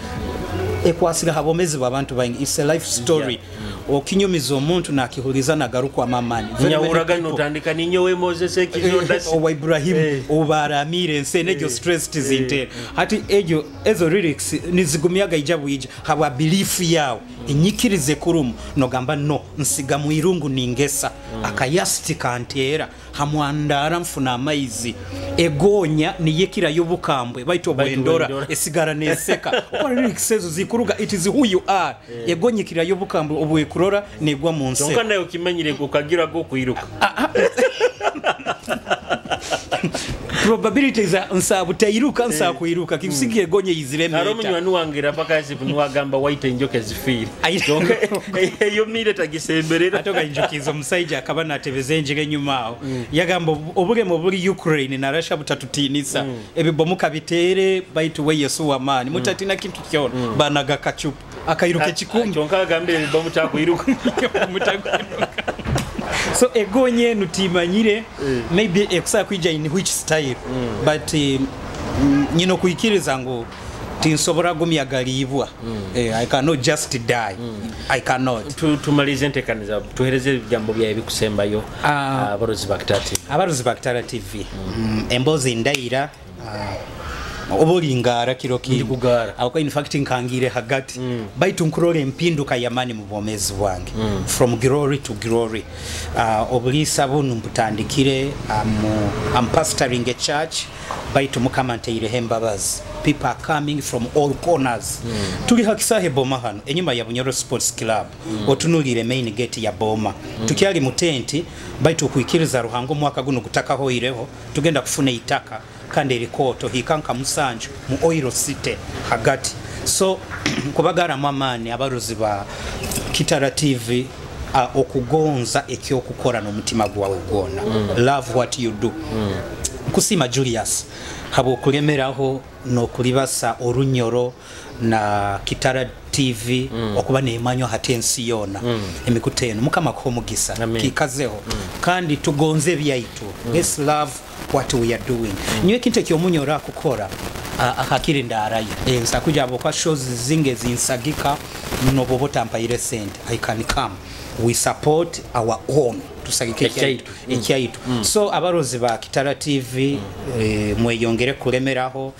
ekwasira habomezi bw'abantu baingi. It's a life story. Okinyumiza omuntu nakihuliza nagarukwamo amani. Very many Nyahuraga people. Notandika ninyowe Moses Ekizodasi. Owa Ibrahimu obaramire ensi negyo stress tizintera. Hati ejo ezo lyrics nizigumyaga ija bwija habwa belief yawe enyikirize kurumu nogamba no nsiga mu irungu ningesa akayasiti kantera hamwandara nfuna amaizi egonya niyekira y'obukambwe baitu Baitu obwendora bwendora. Esigara neseka okora. Lyrics ezo zikuruga, it is who you are. Egonyikira y'obukambwe obwekurora negwa mu nsi. Kyonka naye okimanyire okagirago okwiruka. Probabilities nsabutairuka nsakwiruka kikusiga egonye izire Hari meta. omunywani wange rapakasi niwagamba waita enjoka ezifiire. Kyonka eyo miire tagisemberera. Ate ogainjukiza omusajja akaba natebeza enjira enyuma aho yagamba obulemu obuli Ukraine na Russia butatutinisa, ebibomuka biteere baitu we Yesu wamaani mutatina kintu kyona. Banaga kacupa akairuka ekikumi. Kyonka agambire ebibomu takwiruka. Mutakuiruka. So egonye enu timanyire maybe ekusaa kwija in which style, but nyina okuikiriza ngu tinsobora gumya galiibwa. I cannot just die. I cannot. Tumalize entekaniza, tuhereze ebigambo byawe bikusembayo abarozi ba Kitara TV. Abarozi ba Kitara TV, emboozi ndaira. Oba olingara kiro kinu. Ndi kugara. Ako in fact nkangire hagati. Baitu nkurora empinduka y'amaani mu bwomeezi bwange. From glory to glory. Obuliisa bunu mbutandikire, I'm pastoring a church, baitu Mukama nteireho embabazi. People are coming from all corners. Tuli hakisahe Boma hano, enyuma ya Bunyoro Sports Club. Otunulire main gate ya Boma. Tukyali mu tenti, baitu okuikiriza Ruhanga omwaka guno gutakahoireho, tugenda kufuna itaka kandi erikoto hikanka musanju mu Oil City hagati. So kubagaramu amaani abarozi ba Kitara TV, okugonza ekyokukora n'omutima gwawe gwona. Love what you do. Kusima Julius habwokulemeraho n'okulibasa orunyoro na Kitara TV okuba nemanywa hati ensi yona. Emikutu eno Mukama akuhe omugisa. Amen. Kikazeho. Kandi tugonze ebyaitu. Let's love what we are doing. Nyowe ekintu ekyomunyoro akukora, hakiri ndarayo. Nsakuja abo kwa shows zinge zinsagika nobobo tampaire sente. I can come. We support our own. Tusagike Ekyaitu. ekyaitu. So abarozi ba Kitara TV, mweyongere kulemeraho,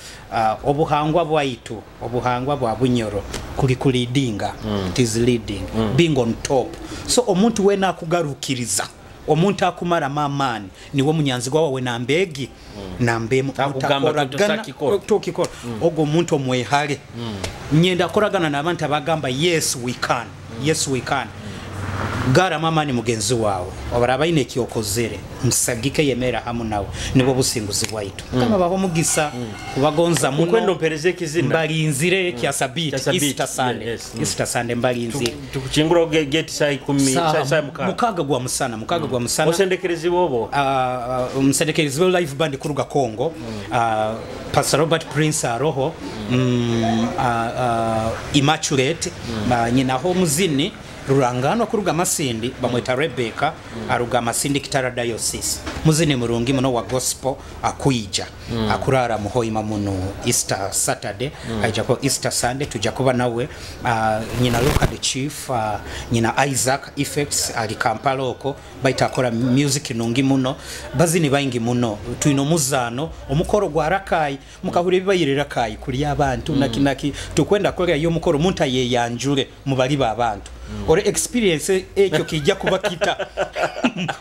obuhangwa bwaitu, obuhangwa bwa Bunyoro kuli kulidinga. It is leading. Being on top. So omuntu wena akugarukiriza, omuntu akumara amaani niwe munyanzigwa wawe nambegi nambemu Akugamba mutakoragana, tutakikora. tukikora. Ogwo omuntu omwehale. Nyenda koragana n'abantu abagamba yes we can. Yes we can. Gara mama ni mugenzi wawe obaraba ine kyokozere musagike yemera hamu nawe nibo businguzi bwaitu. Kama baho mugisa kubagonza muno. Ukwendo mpereze kizina. Mbalinzire kya Sabiti, Kya Sabiti. Easter Sunday. Yes. Easter Sunday mbalinzire. Tukuchingura gate saa 10, Saa saa mukaga. Mukaga gwa musana, mukaga gwa musana. Osendekerezi bobo. Omusendekerezi bo live band kuruga Congo. Pastor Robert Prince Aroho, Immaculate, nyina ho muzini rurangano kuruga Masindi bamweta Rebecca, aruga Masindi Kitara Diocese. Muzini murungi muno wa gospel akuija. Akurara muhoima muno Easter Saturday, aija ko Easter Sunday tuja kuba nawe. Nyina Luka the Chief, nyina Isaac Effects ali Kampala oko baita akora music nungi muno. Bazini baingi muno tuino muzano omukoro gwa Rakai mukahura ebibayire Rakai kuri abantu naki tukwenda kolera yo mukoro munta yeyanjure mubali ba abantu. Ore experience ekyo kijja kuba kita.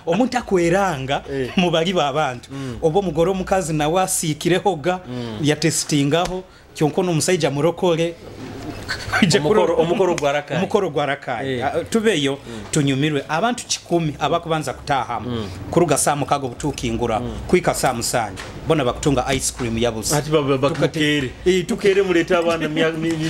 Omuntu akweranga mubali ba abantu. Obo mugoro omukazi nawe asiikirehoga, yatestingaho kyonko n'omusajja murokole. Omukoro gwa Rakai. Omukoro gwa Rakai. Tubeyo tunyumirwe abantu 10 abakubanza kutahamu. Kuruga saa mukago butukingura, kuika saa musanju. Bona bakutunga ice cream yabuze. Ati baba bakukere. Tukere muleta abana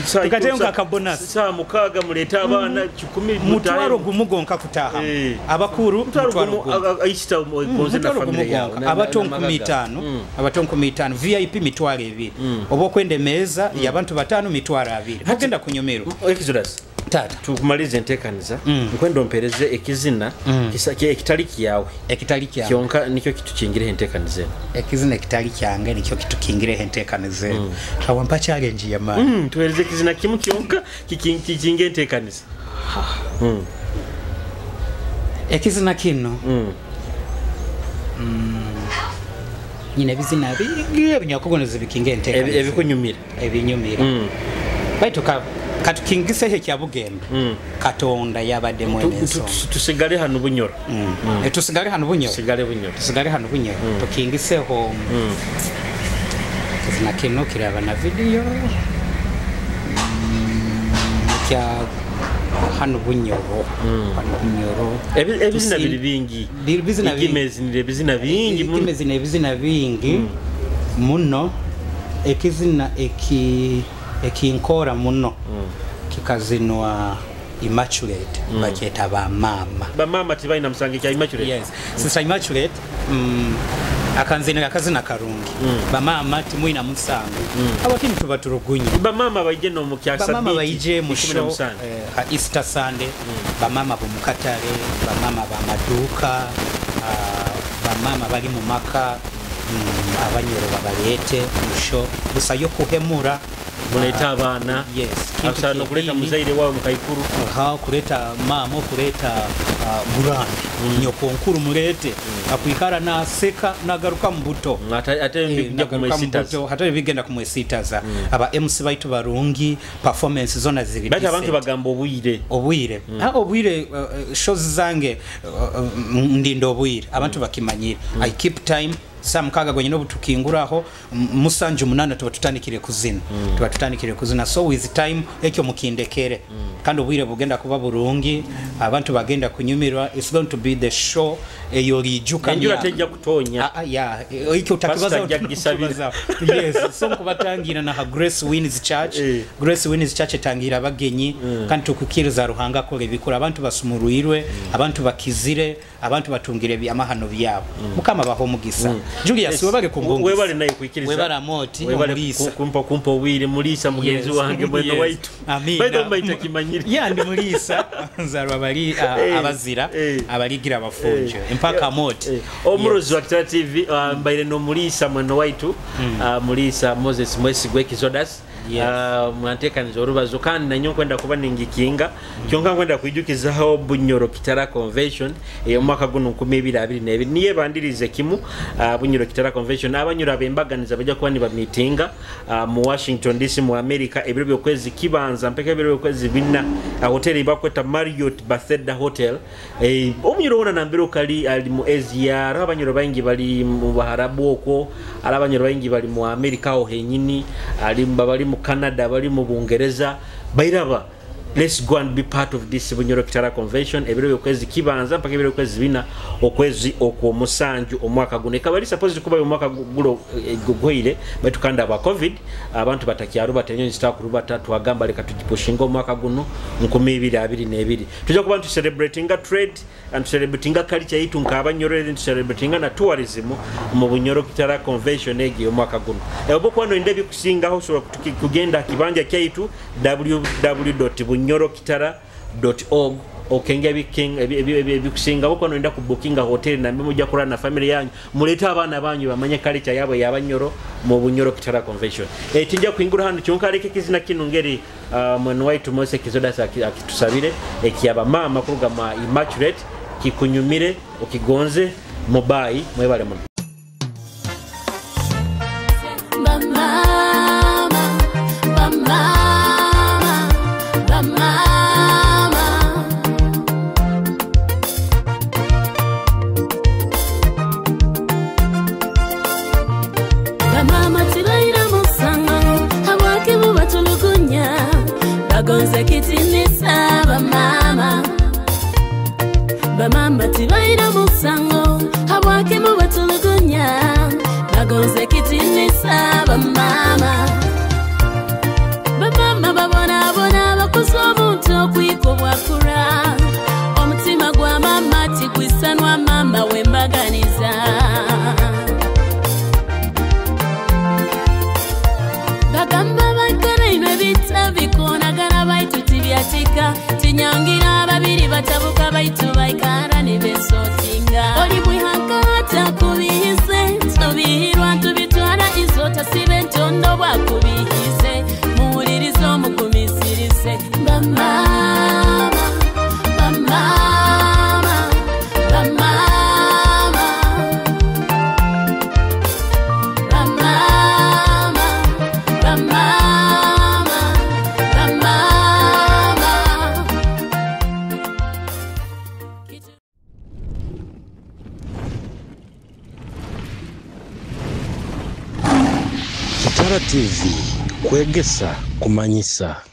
saa Tukatenga saa ka bonus. Saa mukaga muleta abana 10 Mutwaro gumugonka kutaha. Abakuru Mutwaro mutwaro gumu, gumu. Easter gonze na Mutwaro family gumu yao. gonka. Abato nkumi itano, abato nkumi itano, VIP mitwaro ebiri. Obo kwende meza y'abantu batano mitwaro abiri. Mugenda kunyumirwa. Exodus. Tata. Tukumalize entekaniza. Nkwenda ompereze ekizina, ekitali kyawe. Ekitali kyawe. Kyonka nikyo kitukingire entekaniza eno. Ekizina ekitali kyange nikyo kitukingire entekaniza eno. Awampa challenge ya maani. Tuhereze ekizina kimu kyonka kikinge entekaniza. Ekizina kino. Nyina ebizina bingi ebinyakugoneza bikinge entekaniza. Ebikunyumira. Ebinyumira. Baitu katukingiseho ekya Bugembe. Katonda yabadde mwene ensonga. Tusigale hano Bunyoro. Tusigale hano Bunyoro. Tusigale Bunyoro. Tusigale hano Bunyoro. Tukingiseho. Kizina kino kiraba na video. Kya hano Bunyoro. Hano Bunyoro. Ebizina biri bingi. Biri bizina bingi. Ikimezi ni ebizina bingi muno. Ikimezi ni ebizina bingi muno. Ekizina ekinkora muno. Kikazinwa Immaculate. Bakyeta ba mama. Ba mama tibalina musango kya Immaculate. Yes. Sister Immaculate, akanzinira akazina karungi. Ba mama timwina musango. Abakini tuba turugunye. Ba mama baije no mu kya Ba mama Sabiti, baije mu ikumi na show, musango. Ha Easter Sunday. Ba mama bo mu katale, ba mama ba maduka, ba mama bali mu maka, abanyoro babalete mu show. Gusa yo kuhemura Mulete abaana. Yes, kintu Asobola nokuleta ky'ediini. Muzaire wawe mukaikuru. Aha, kuleta maama, okuleta grand nyoko nkuru, mulete akwikara naseka nagaruka mu buto. Ate bijja Nagaruka mu kumwesitaza. buto, ate bigenda kumwesitaza. Aba MC baitu barungi, performance zona ziri Bati abantu decent. bagamba obwire. Obwire, obwire, shows zange, ndinda obwire, abantu bakimanyire. I keep time. Saa 6 gwenyine obutukinguraho, 7, 8 tuba tutandikire kuzina, tuba tutandikire kuzina. So with time ekyo mukindekere, kandi obwire bugenda kuba burungi, abantu bagenda kunyumirwa. It's going to be the show eyo lijuka. Enjura Myaka. Tejja kutonya. Ah, ah, ya, ekyo utakibazaho. Pastor ajja kugisabira. Yes, so nkubatangira na ha Grace Wins Church. Grace Wins Church etangira abagenyi, kandi tukukiriza Ruhanga akora ebikuru, abantu basumurwirwe, abantu bakizire, abantu batungire ebyamahano byabo. Mukama baho omugisa. Julius, webale kumbungisa. Webale naye kuikiriza. Webale amoti. Webale. Omulisa. Kumpa obwire, mulisa mugenzi wange, mwene waitu. Amina. By the way, mbaita kimanyire. Ya, ndi mulisa, nzarwa bali abazira, abaligira abafunjo empaka amoti. Omurozi wa Kitara TV, mbaire nomulisa mwene waitu, mulisa Moses Mwesigwa Exodus. Mwantekaniza orubazo, kandi nanyo nkwenda kuba ningikinga kyonka nkwenda kwijukizaho Bunyoro Kitara Convention ey'omwaka guno 2022, niye bandirize kimu. Bunyoro Kitara Convention, Abanyoro abembaganiza bajja kuba nibamitinga mu Washington DC mu America, ebiro byokwezi kibanza mpaka ebiro byokwezi 4, hoteli bakweta Marriott Bethesda Hotel. Omunyoro wona nambiro kali ali mu Asia, hariho Abanyoro baingi bali mu Baharabu okwo, hariho Abanyoro baingi bali mu America aho henyini, ali bali mu Canada, bali mu Bungereza, bairaba. Let's go and be part of this Bunyoro Kitara Convention, ebiro byokwezi kibanza mpaka ebiro byokwezi 4 okwezi okwomusanju omwaka guno. Ekaba eri supposed kuba omwaka gulo gugwire, baitu kandi aba COVID abantu batakyaruba enyonyi zitakurubata, twagamba leka tugipushinga omwaka guno 2022. Tujja kuba ntu celebratinga trade and celebratinga culture yitu nk'Abanyoro, ntu celebratinga na tourism mu Bunyoro Kitara Convention egi omwaka guno. Oba okuba noyenda ebikusingaho, osobola kugenda kibanja kyaitu www.bunyorokitara.org, okenge ebikusingaho. Okuba noyenda kubukinga hotel nambe mujja kulala na family yanyu, mulete abaana banyu bamanye culture yabwe y'Abanyoro mu Bunyoro Kitara Convention. Tinja kuingura hano, kyonka aleke kizina kinu ngeri mwene waitu Mose Kizodas akitusabire ekyaba mama kuruga ma Immaculate, kikunyumire ukigonze mubayi. Mwebale muno. Mama, mama, mama. Bamama tibaira musango, habwaki bubatulugunya, bagonze kitinisa bamama. Bamama tibaira musango, habwaki bubatulugunya, bagonze kitinisa bamama. Bamama babonabona, bakuza omuntu okwika obwakura, omutima gwa mama tigwisanwa mama wembaganiza. Bagamba bakarainwe bita bikonagana, baitu tibyatika, tinyangira ababiri batabuka, baitu baikara nibesotinga. Oli mwihanka atakubihize, tobihirwa ntubitwara izo tasibe ntondo bwakubihize, muwulirize omugumisirize. Bamama, bamama, bamama, bamama, bamama, bamama. Kitara TV, kwegesa, kumanyisa.